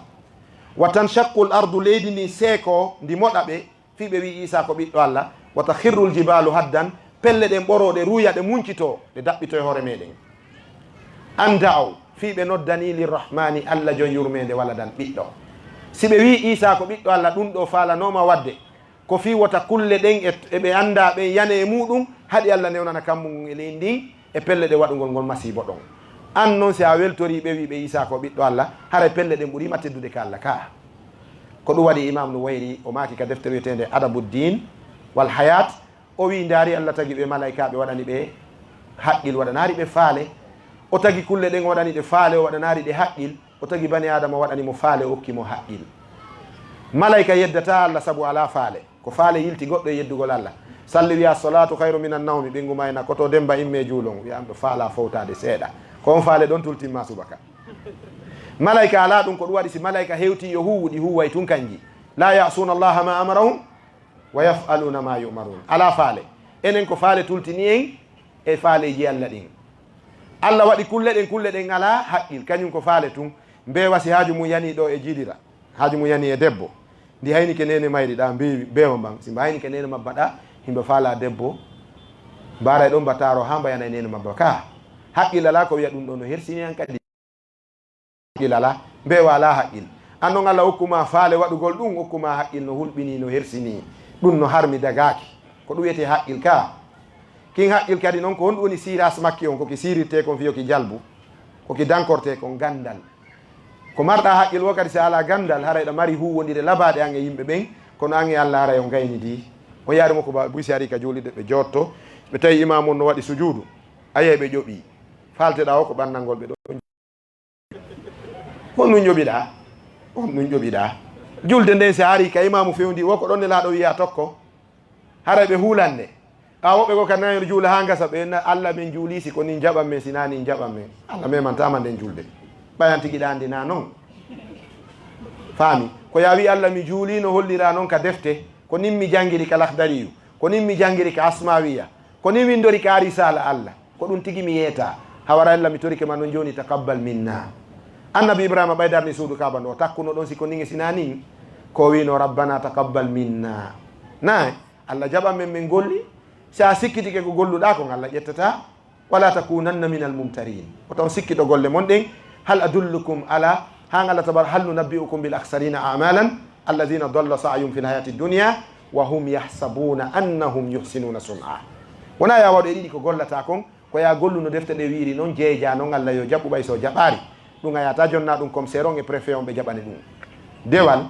"Wa tanshaqqu al-ardu", leydi ndin seekoo, ndi moɗa ɓe, fii ɓe wi'i Iisaa ko ɓiɗɗo Alla. "Wa takhirru al-jibaalu haddan", pelle ɗen ɓoroo, ɗe ruuya, ɗe muncitoo, ɗe daɓɓitoo e hoore meɗen. "An da'aw", fii ɓe noddanii, "lirrahmaani", Alla jon yurmeende, "waladan", ɓiɗɗo. Si ɓe wi'i Iisaa ko ɓiɗɗo Alla, ɗun ɗoo faalanooma waɗde. Ko fii wota kulle ɗen e, e ɓe anndaa ɓen yane e muuɗum, haɗi Alla newnana kammu ngun e leydi ndin e pelle ɗe waɗugol ngol masiibo ɗon. An non, si a weltorii ɓe, wii ɓe Iisaa ko ɓiɗɗo Alla, haray pelle ɗen ɓuriima teddude ka Alla kaa. Ko ɗum waɗi Imaam Nuwayri, o maaki ka defte wi'eteende Adabuddiin wal Hayaat, o wi'i, ndaari, Alla tagi ɓe malaykaaɓe, waɗani ɓe haqqil, waɗanaari ɓe faale. O tagi kulle ɗen, o waɗani ɗe faale, o waɗanaari ɗe haqqil. O tagi bani Aadama, waɗani mo faale, o okki mo haqqil. Malayka yeddataa Alla sabu alaa faale. Ko faale yilti goɗɗo e yeddugol Alla. Salli wi'a, "As-salaatu khayru minan nawmi", ɓengu maa ena koto, Demba, immee juulon. Wi'a, "An ɗo faalaa fowtaade seeɗa." Ko on faale ɗon tultimmaa subaka. Malayka alaa ɗum, ko ɗum waɗi si malayka hewtii yo huuwu, ɗi huuway tun kanji. "Laa ya'suuna Allaha maa amarahum wa yaf'aluuna maa yu'maruun." Alaa faale. Enen ko faale tultini en e faaleeji Alla ɗin. Alla waɗi kulle ɗen, kulle ɗen alaa haqqil, kañum ko faale tun. Mbeewa si haaju mum yanii ɗoo e jiilira, haaju mum yanii e debbo, ndi haynike neene mayri ɗaa mbeewi, mbeewa mban, si mba haynike neene mabba ɗaa, himba faalaa debbo, mbaaray ɗon mba taaroo haa mba yana e neene mabba kaa. Haqqil alaa ko wi'a ɗum ɗoo no hersini an kadi. Haqqil alaa, mbeewa alaa haqqil. An non Alla okku maa faale waɗugol ɗum, okku maa haqqil no hulɓinii, no hersinii. Ɗum no harmi dagaaki. Ko ɗum wi'etee haqqil kaa. Kin haqqil kadi non, ko honɗum woni siiraas makki on? Ko ki siirirtee kon fii yo ki jalbu, ko ki dankortee kon ganndal. Ko marɗaa haqqil woo kadi, si a alaa ganndal, haray ɗa mari huuwondire labaaɗe an e yimɓe ɓen, kono an e Alla haray on gaynidii. On yaari mo ko ba-, buy si arii ka juulirde ɓe jootto, ɓe tawi imaamu on no waɗi sujuudu, a yi'ay ɓe ƴoɓii. Faalteɗaa o ko ɓannangol ɓe ɗoo. Honɗun ƴoɓiɗaa? Honɗun ƴoɓiɗaa? Julde nden, si a arii ka imaamu fewndii woo, ko ɗon Nelaaɗo wi'i a tokko. Haray ɓe huulan nde. Ɓaawo woɓɓe goo ka nayo juula haa ngasa, ɓe na, "Alla, min juulii, si ko nin jaɓan men, si naa nin jaɓan men." Alla memantaa ma nden julde. Ɓay an tigi ɗa anndi naa non. Faami? Ko yaa wi'i, "Alla, mi juulii no holliraa non ka defte, ko nin mi janngiri ka Lahdariyu, ko nin mi janngiri ka Asmaawiya, ko nin winndori ka Risaala Alla." Ko ɗun tigi mi yeetaa. Hawara Alla, mi torike ma non jooni, taqabbal minna. Annabi Ibrahima ɓay darni suudu Kaaba ndun, o takkuno ɗon si ko nin e si naa nin? Ko o wi'no, "Rabbana taqabbal minna." Naay, Alla jaɓan men, men golli. Si a sikkitike ko golluɗaa kon, Alla ƴettataa. "Wala takunanna minal mumtarin." Wota on sikkito golle mon ɗen. "Hal adullukum ala", haa Alla tabar-, "hal nunabbi'ukum bil akhsarina a'malan, alladhina dalla sa'yuhum fil hayati dunya wa hum yahsabuna annahum yuhsinuna sun'a." Wonaa yaa waɗu e ɗiɗi ko gollataa kon, ko yaa gollu no defte ɗe wi'iri non, jeejaa non, Alla yo jaɓu, ɓay si o jaɓaali. Ɗun a yahataa jonnaa ɗun commissaire on e préfet on ɓe jaɓane ɗun. Dewal,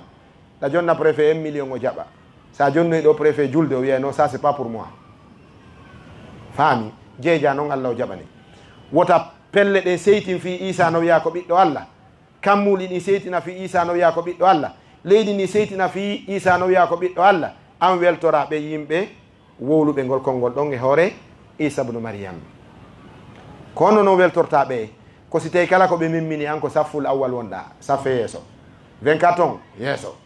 ɗa jonna préfet un million o jaɓa. Si a jonnoyi ɗoo préfet julde, o wi'ay, "Non, ça c'est pas pour moi." Faami? Jeejaa non, Alla o jaɓane. Wota pelle ɗen seytin fii Iisaa no wi'aa ko ɓiɗɗo Alla. Kammuuli ɗin seytina fii Iisaa no wi'aa ko ɓiɗɗo Alla. Leydi ndin seytina fii Iisaa no wi'aa ko ɓiɗɗo Alla. An weltoraa ɓen yimɓe wowluɓe ngol konngol ɗon e hoore Iisa ibnu Mariyam. Ko honno non weltortaa ɓe? Ko si tawii kala ko ɓe memmini an ko safful awwal wonɗaa, saffe yeeso. Vingt-quatre on, yeeso.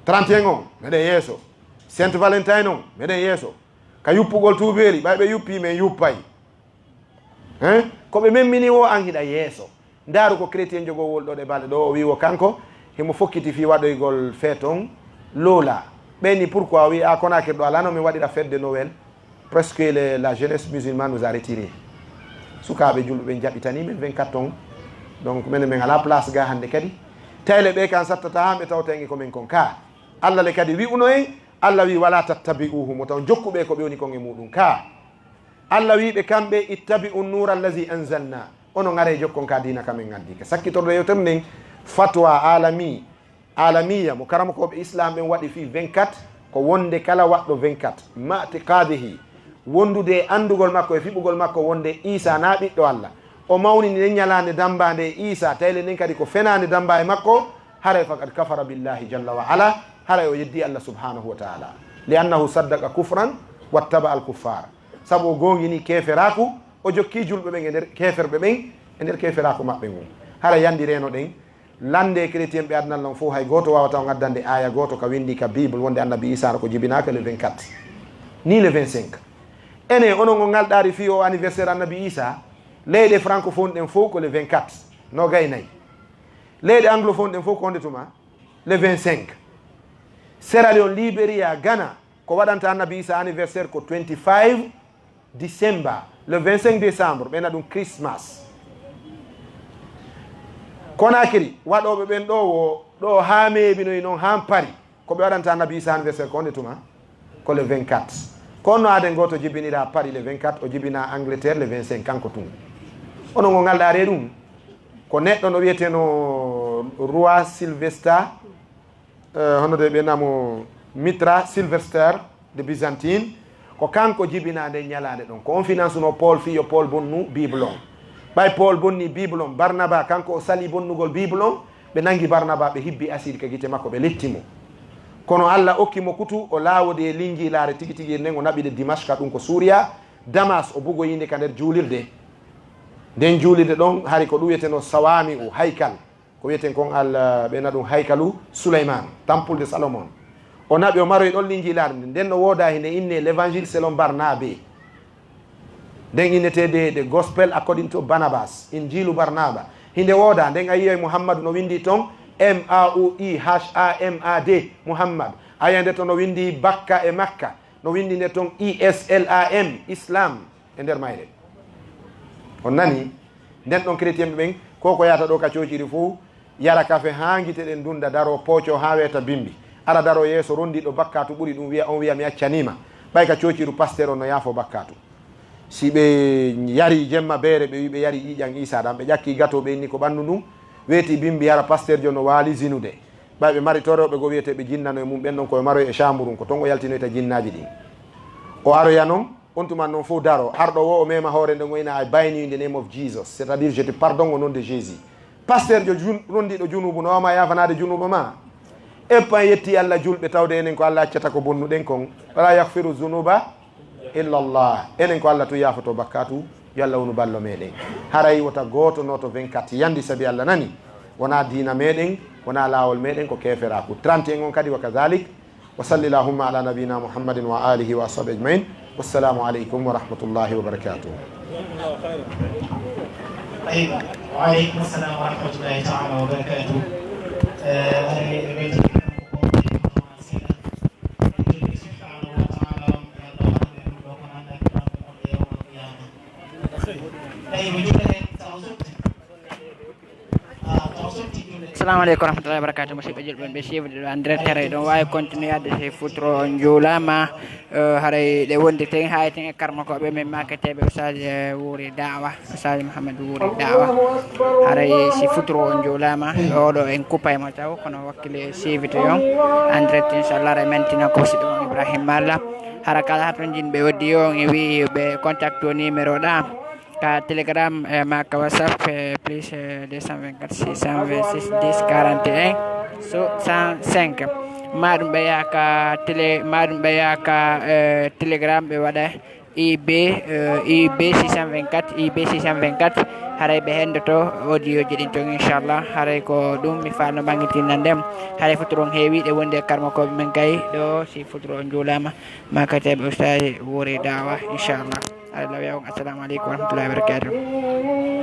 Trente et un on, meɗen yeeso. Saint Valentine on, meɗen yeeso. Ka yuppugol tuubeeli, ɓay ɓe yuppii, men yuppay. Hein? Ko ɓe memmini woo, an hiɗa yeeso. Ndaaru ko chrétien jogoo wol ɗoo ɗe balɗe ɗoo, o wi'i wo kanko, himo fokkiti fii waɗoygol fête on, Lola. Ɓen ni, pourquoi? O wi'i, "Ah, Conakry ɗoo alaa no men waɗira fête de Noël. Presque le, la jeunesse musulmane nous a retiré." Sukaaɓe julɓe ɓen jaɓitanii men vingt-quatre on. Donc, menen men alaa place gaa hannde kadi. Tayle ɓe kan sattata haa ɓe tawta en e ko men kon kaa. Alla le kadi wi'uno en, Alla wi'i, "Wala tattabi'uhum", wota on jokku ɓe ko ɓe woni kon e muuɗum kaa. Alla wi'i ɓe kamɓe, "Ittabi'u nuura allazi anzalna." Onon aree jokkon ka diina ka men addi. Ka sakkitorde yewtere nden, fatwa alami, alamiya mo karamokooɓe Islam ɓen waɗi fii vingt-quatre, ko wonde kala waɗɗo vingt-quatre, ma i'tiqadihi, wondude e anndugol makko e fiɓugol makko wonde Iisa na ɓiɗɗo Alla. O mawnini nden ñalaande dammbaande e Iisa, tayle nden kadi ko fenaande dammba e makko, haray faqad kafara billahi jalla wa ala, haray o yeddi Alla subhanahu wa ta'ala. Li annahu saddaqa kufran wattaba al kuffar. Sabu o goongini keeferaaku, o jokki julɓe ɓen e nder keeferɓe ɓen, e nder keeferaaku maɓɓe ngun. Hara yanndireeno ɗen, lannde chrétien ɓe adunal non fof, hay gooto waawata on addande aaya gooto ka winndi ka Bible wonde Annabi Iisaa no ko jibinaaka le vingt-quatre, ni le vingt-cinq. Enen, onon on ŋalɗaari fii o anniversaire Annabi Iisaa, leyɗe francophone ɗen fof ko le vingt-quatre, noogay nayi. Leyɗe anglophone ɗen fof ko honde tuma? Le vingt-cinq. Sierra Leone, Liberia, Ghana, ko waɗanta Annabi Iisaa anniversaire ko twenty-five December, le vingt-cinq décembre, ɓe na ɗum Christmas. Conakry, waɗooɓe ɓen ɗoo wo, ɗoo haa meebinoyi non, haa Paris. Ko ɓe waɗanta Annabi Isa anniversaire ko honde tuma? Ko le vingt-quatre. Ko honno aaden gooto jibiniraa Paris le vingt-quatre, o jibinaa Angleterre le vingt-cinq, kanko tun? Onon on alɗaare ɗum? Ko neɗɗo no wi'eteno Roi Sylvester, eh, hono de ɓe namo Mithra Sylvester de Byzantine, ko kanko jibinaa nden ñalaande ɗon. Ko on finansuno Paul fii yo Paul bonnu Bible on. Ɓay Paul bonni Bible on, Barnaba kanko o salii bonnugol Bible on, ɓe nangi Barnaba, ɓe hibbi asidi ka gite makko, ɓe letti mo. Kono Alla okki mo kutu, o laawodi e linjiilaare tigi tigi nden, o naɓi nde Dimashqa, ɗum ko Suuriya, Damas, o bugoyi nde ka nder juulirde. Nden juulirde ɗon, hari ko ɗum wi'eteno Sawami'u, Haykal. Ko wi'eten kon Al, ɓe na ɗum Haykalu Suleyman, Temple de Salomon. O naɓi, o maroyi ɗon linjiilaare nden. Nden no wooda hinde innee l'Évangile selon Barnabé. Nden innetee de, the Gospel according to Barnabas, Injiilu Barnaba. Hinde wooda, nden a yi'ay Muhammadu no windi ton, M A U I H A M A D, Muhammad. A yi'ay nde ton no windi Bakka e Makka, no windi nde ton I S L A M, Islam, e nder mayre. On nani? Nden ɗon chrétien ɓen, ko ko yahata ɗo ka cociri fow, yara kafe haa gite ɗen dunda, daro pooco haa weeta bimbi. Ara daro yeeso rondiɗo bakkatu ɓuri ɗum, wi'a, on wi'a, "Mi accanii ma." Ɓay ka cociru pasteur on no yaafo bakkatu. Si ɓe yari jemma beere, ɓe wi ɓe yari ƴiiƴan Iisaa ɗan, ɓe ƴakki gato, ɓe inni ko ɓandu ndun, weeti bimbi, yara pasteur jo no waali zinude. Ɓay ɓe mari torooɓe goo wi'eteeɓe jinnano e mum, ɓen ɗon ko ɓe maroy e chambre, ko ton o yaltinoyta jinnaaji ɗin. O aroya non, on tuma non fow daro. Arɗo woo o mema hoore nden o ina, "I bind you in the name of Jesus." C'est-à-dire, "Je te pardonne au nom de Jésus." Pasteur jo jun-, rondiɗo junuubu no wama yaafanaade junuubu ma? Eppan yetti Alla julɓe tawde enen ko Alla accata ko bonnuɗen kon. "Wala yaghfiru zunuba illa Allah." Enen ko Alla tun yaafoto bakkatu. Yo Alla wonu ballo meɗen. Haray wota gooto nooto vingt-quatre yandi sabi Alla nani. Wona diina meɗen, wona laawol meɗen, ko keeferaaku. Trente et un on kadi wa kazalik. Wa salli Allahumma ala nabiyina Muhammadin wa alihi wa ashabihi ajmain. Wassalamu alaikum wa rahmatullahi wa barakatuh. Aywa, wa alaikum assalam wa rahmatullahi ta'ala wa barakatuh. Eh, hari e weeti ko seeɗa. Subhanahu wa ta'ala, on ɓe Allah waɗi ɓe ɗum ɗo ko nandani ɗon ɓe wonɓe yawmal qiyama. Tawi ko juuɗe ɗen taw sotti. Ah, taw sotti juuɗe ɗen. Assalamu aleykum wa rahmatullahi wa barakatuh. Musidɓe julɓe, ɓe suivre ɗo en direct, haray ɗon waawi continuer yaade si futuro on juulaama. Eh, haray ɗe wondirten haa e ten e karmakooɓe men maakateeɓe Oustaz, eh, Wuuri Da'wa. Oustaz Mouhamed Wuuri Da'wa. Haray si futuro on juulaama, oɗo en kuppay mo taw, kono wakkile sivito yon. En direct, inchallah, haray men tino ko musidɗo mon Ibrahim Malla. Hara kala hatonjinɓe audio on e wi'i ɓe contacte o numéro ɗa. Ka Telegram, eh, ma ka WhatsApp, eh, plus, eh, deux cent vingt-quatre, six cent vingt-six, dix, quarante et un, soixante-cinq. Ma ɗum ɓe yaha ka télé, ma ɗum ɓe yaha ka, eh, Telegram ɓe waɗa I B, eh, I B six cent vingt-quatre, I B six cent vingt-quatre, haray ɓe hendoto audio ji ɗin ton, inchallah. Haray ko ɗum mi faano ɓangitinande mo. Haray futuro on heewi ɗe wonde e karmakooɓe men kay ɗo, si futuro on juulaama, maakateeɓe Oustaz Wuuri Da'wa, inchallah. Haray law yaw on, assalamu aleykum wa rahmatullahi wa barakatuh.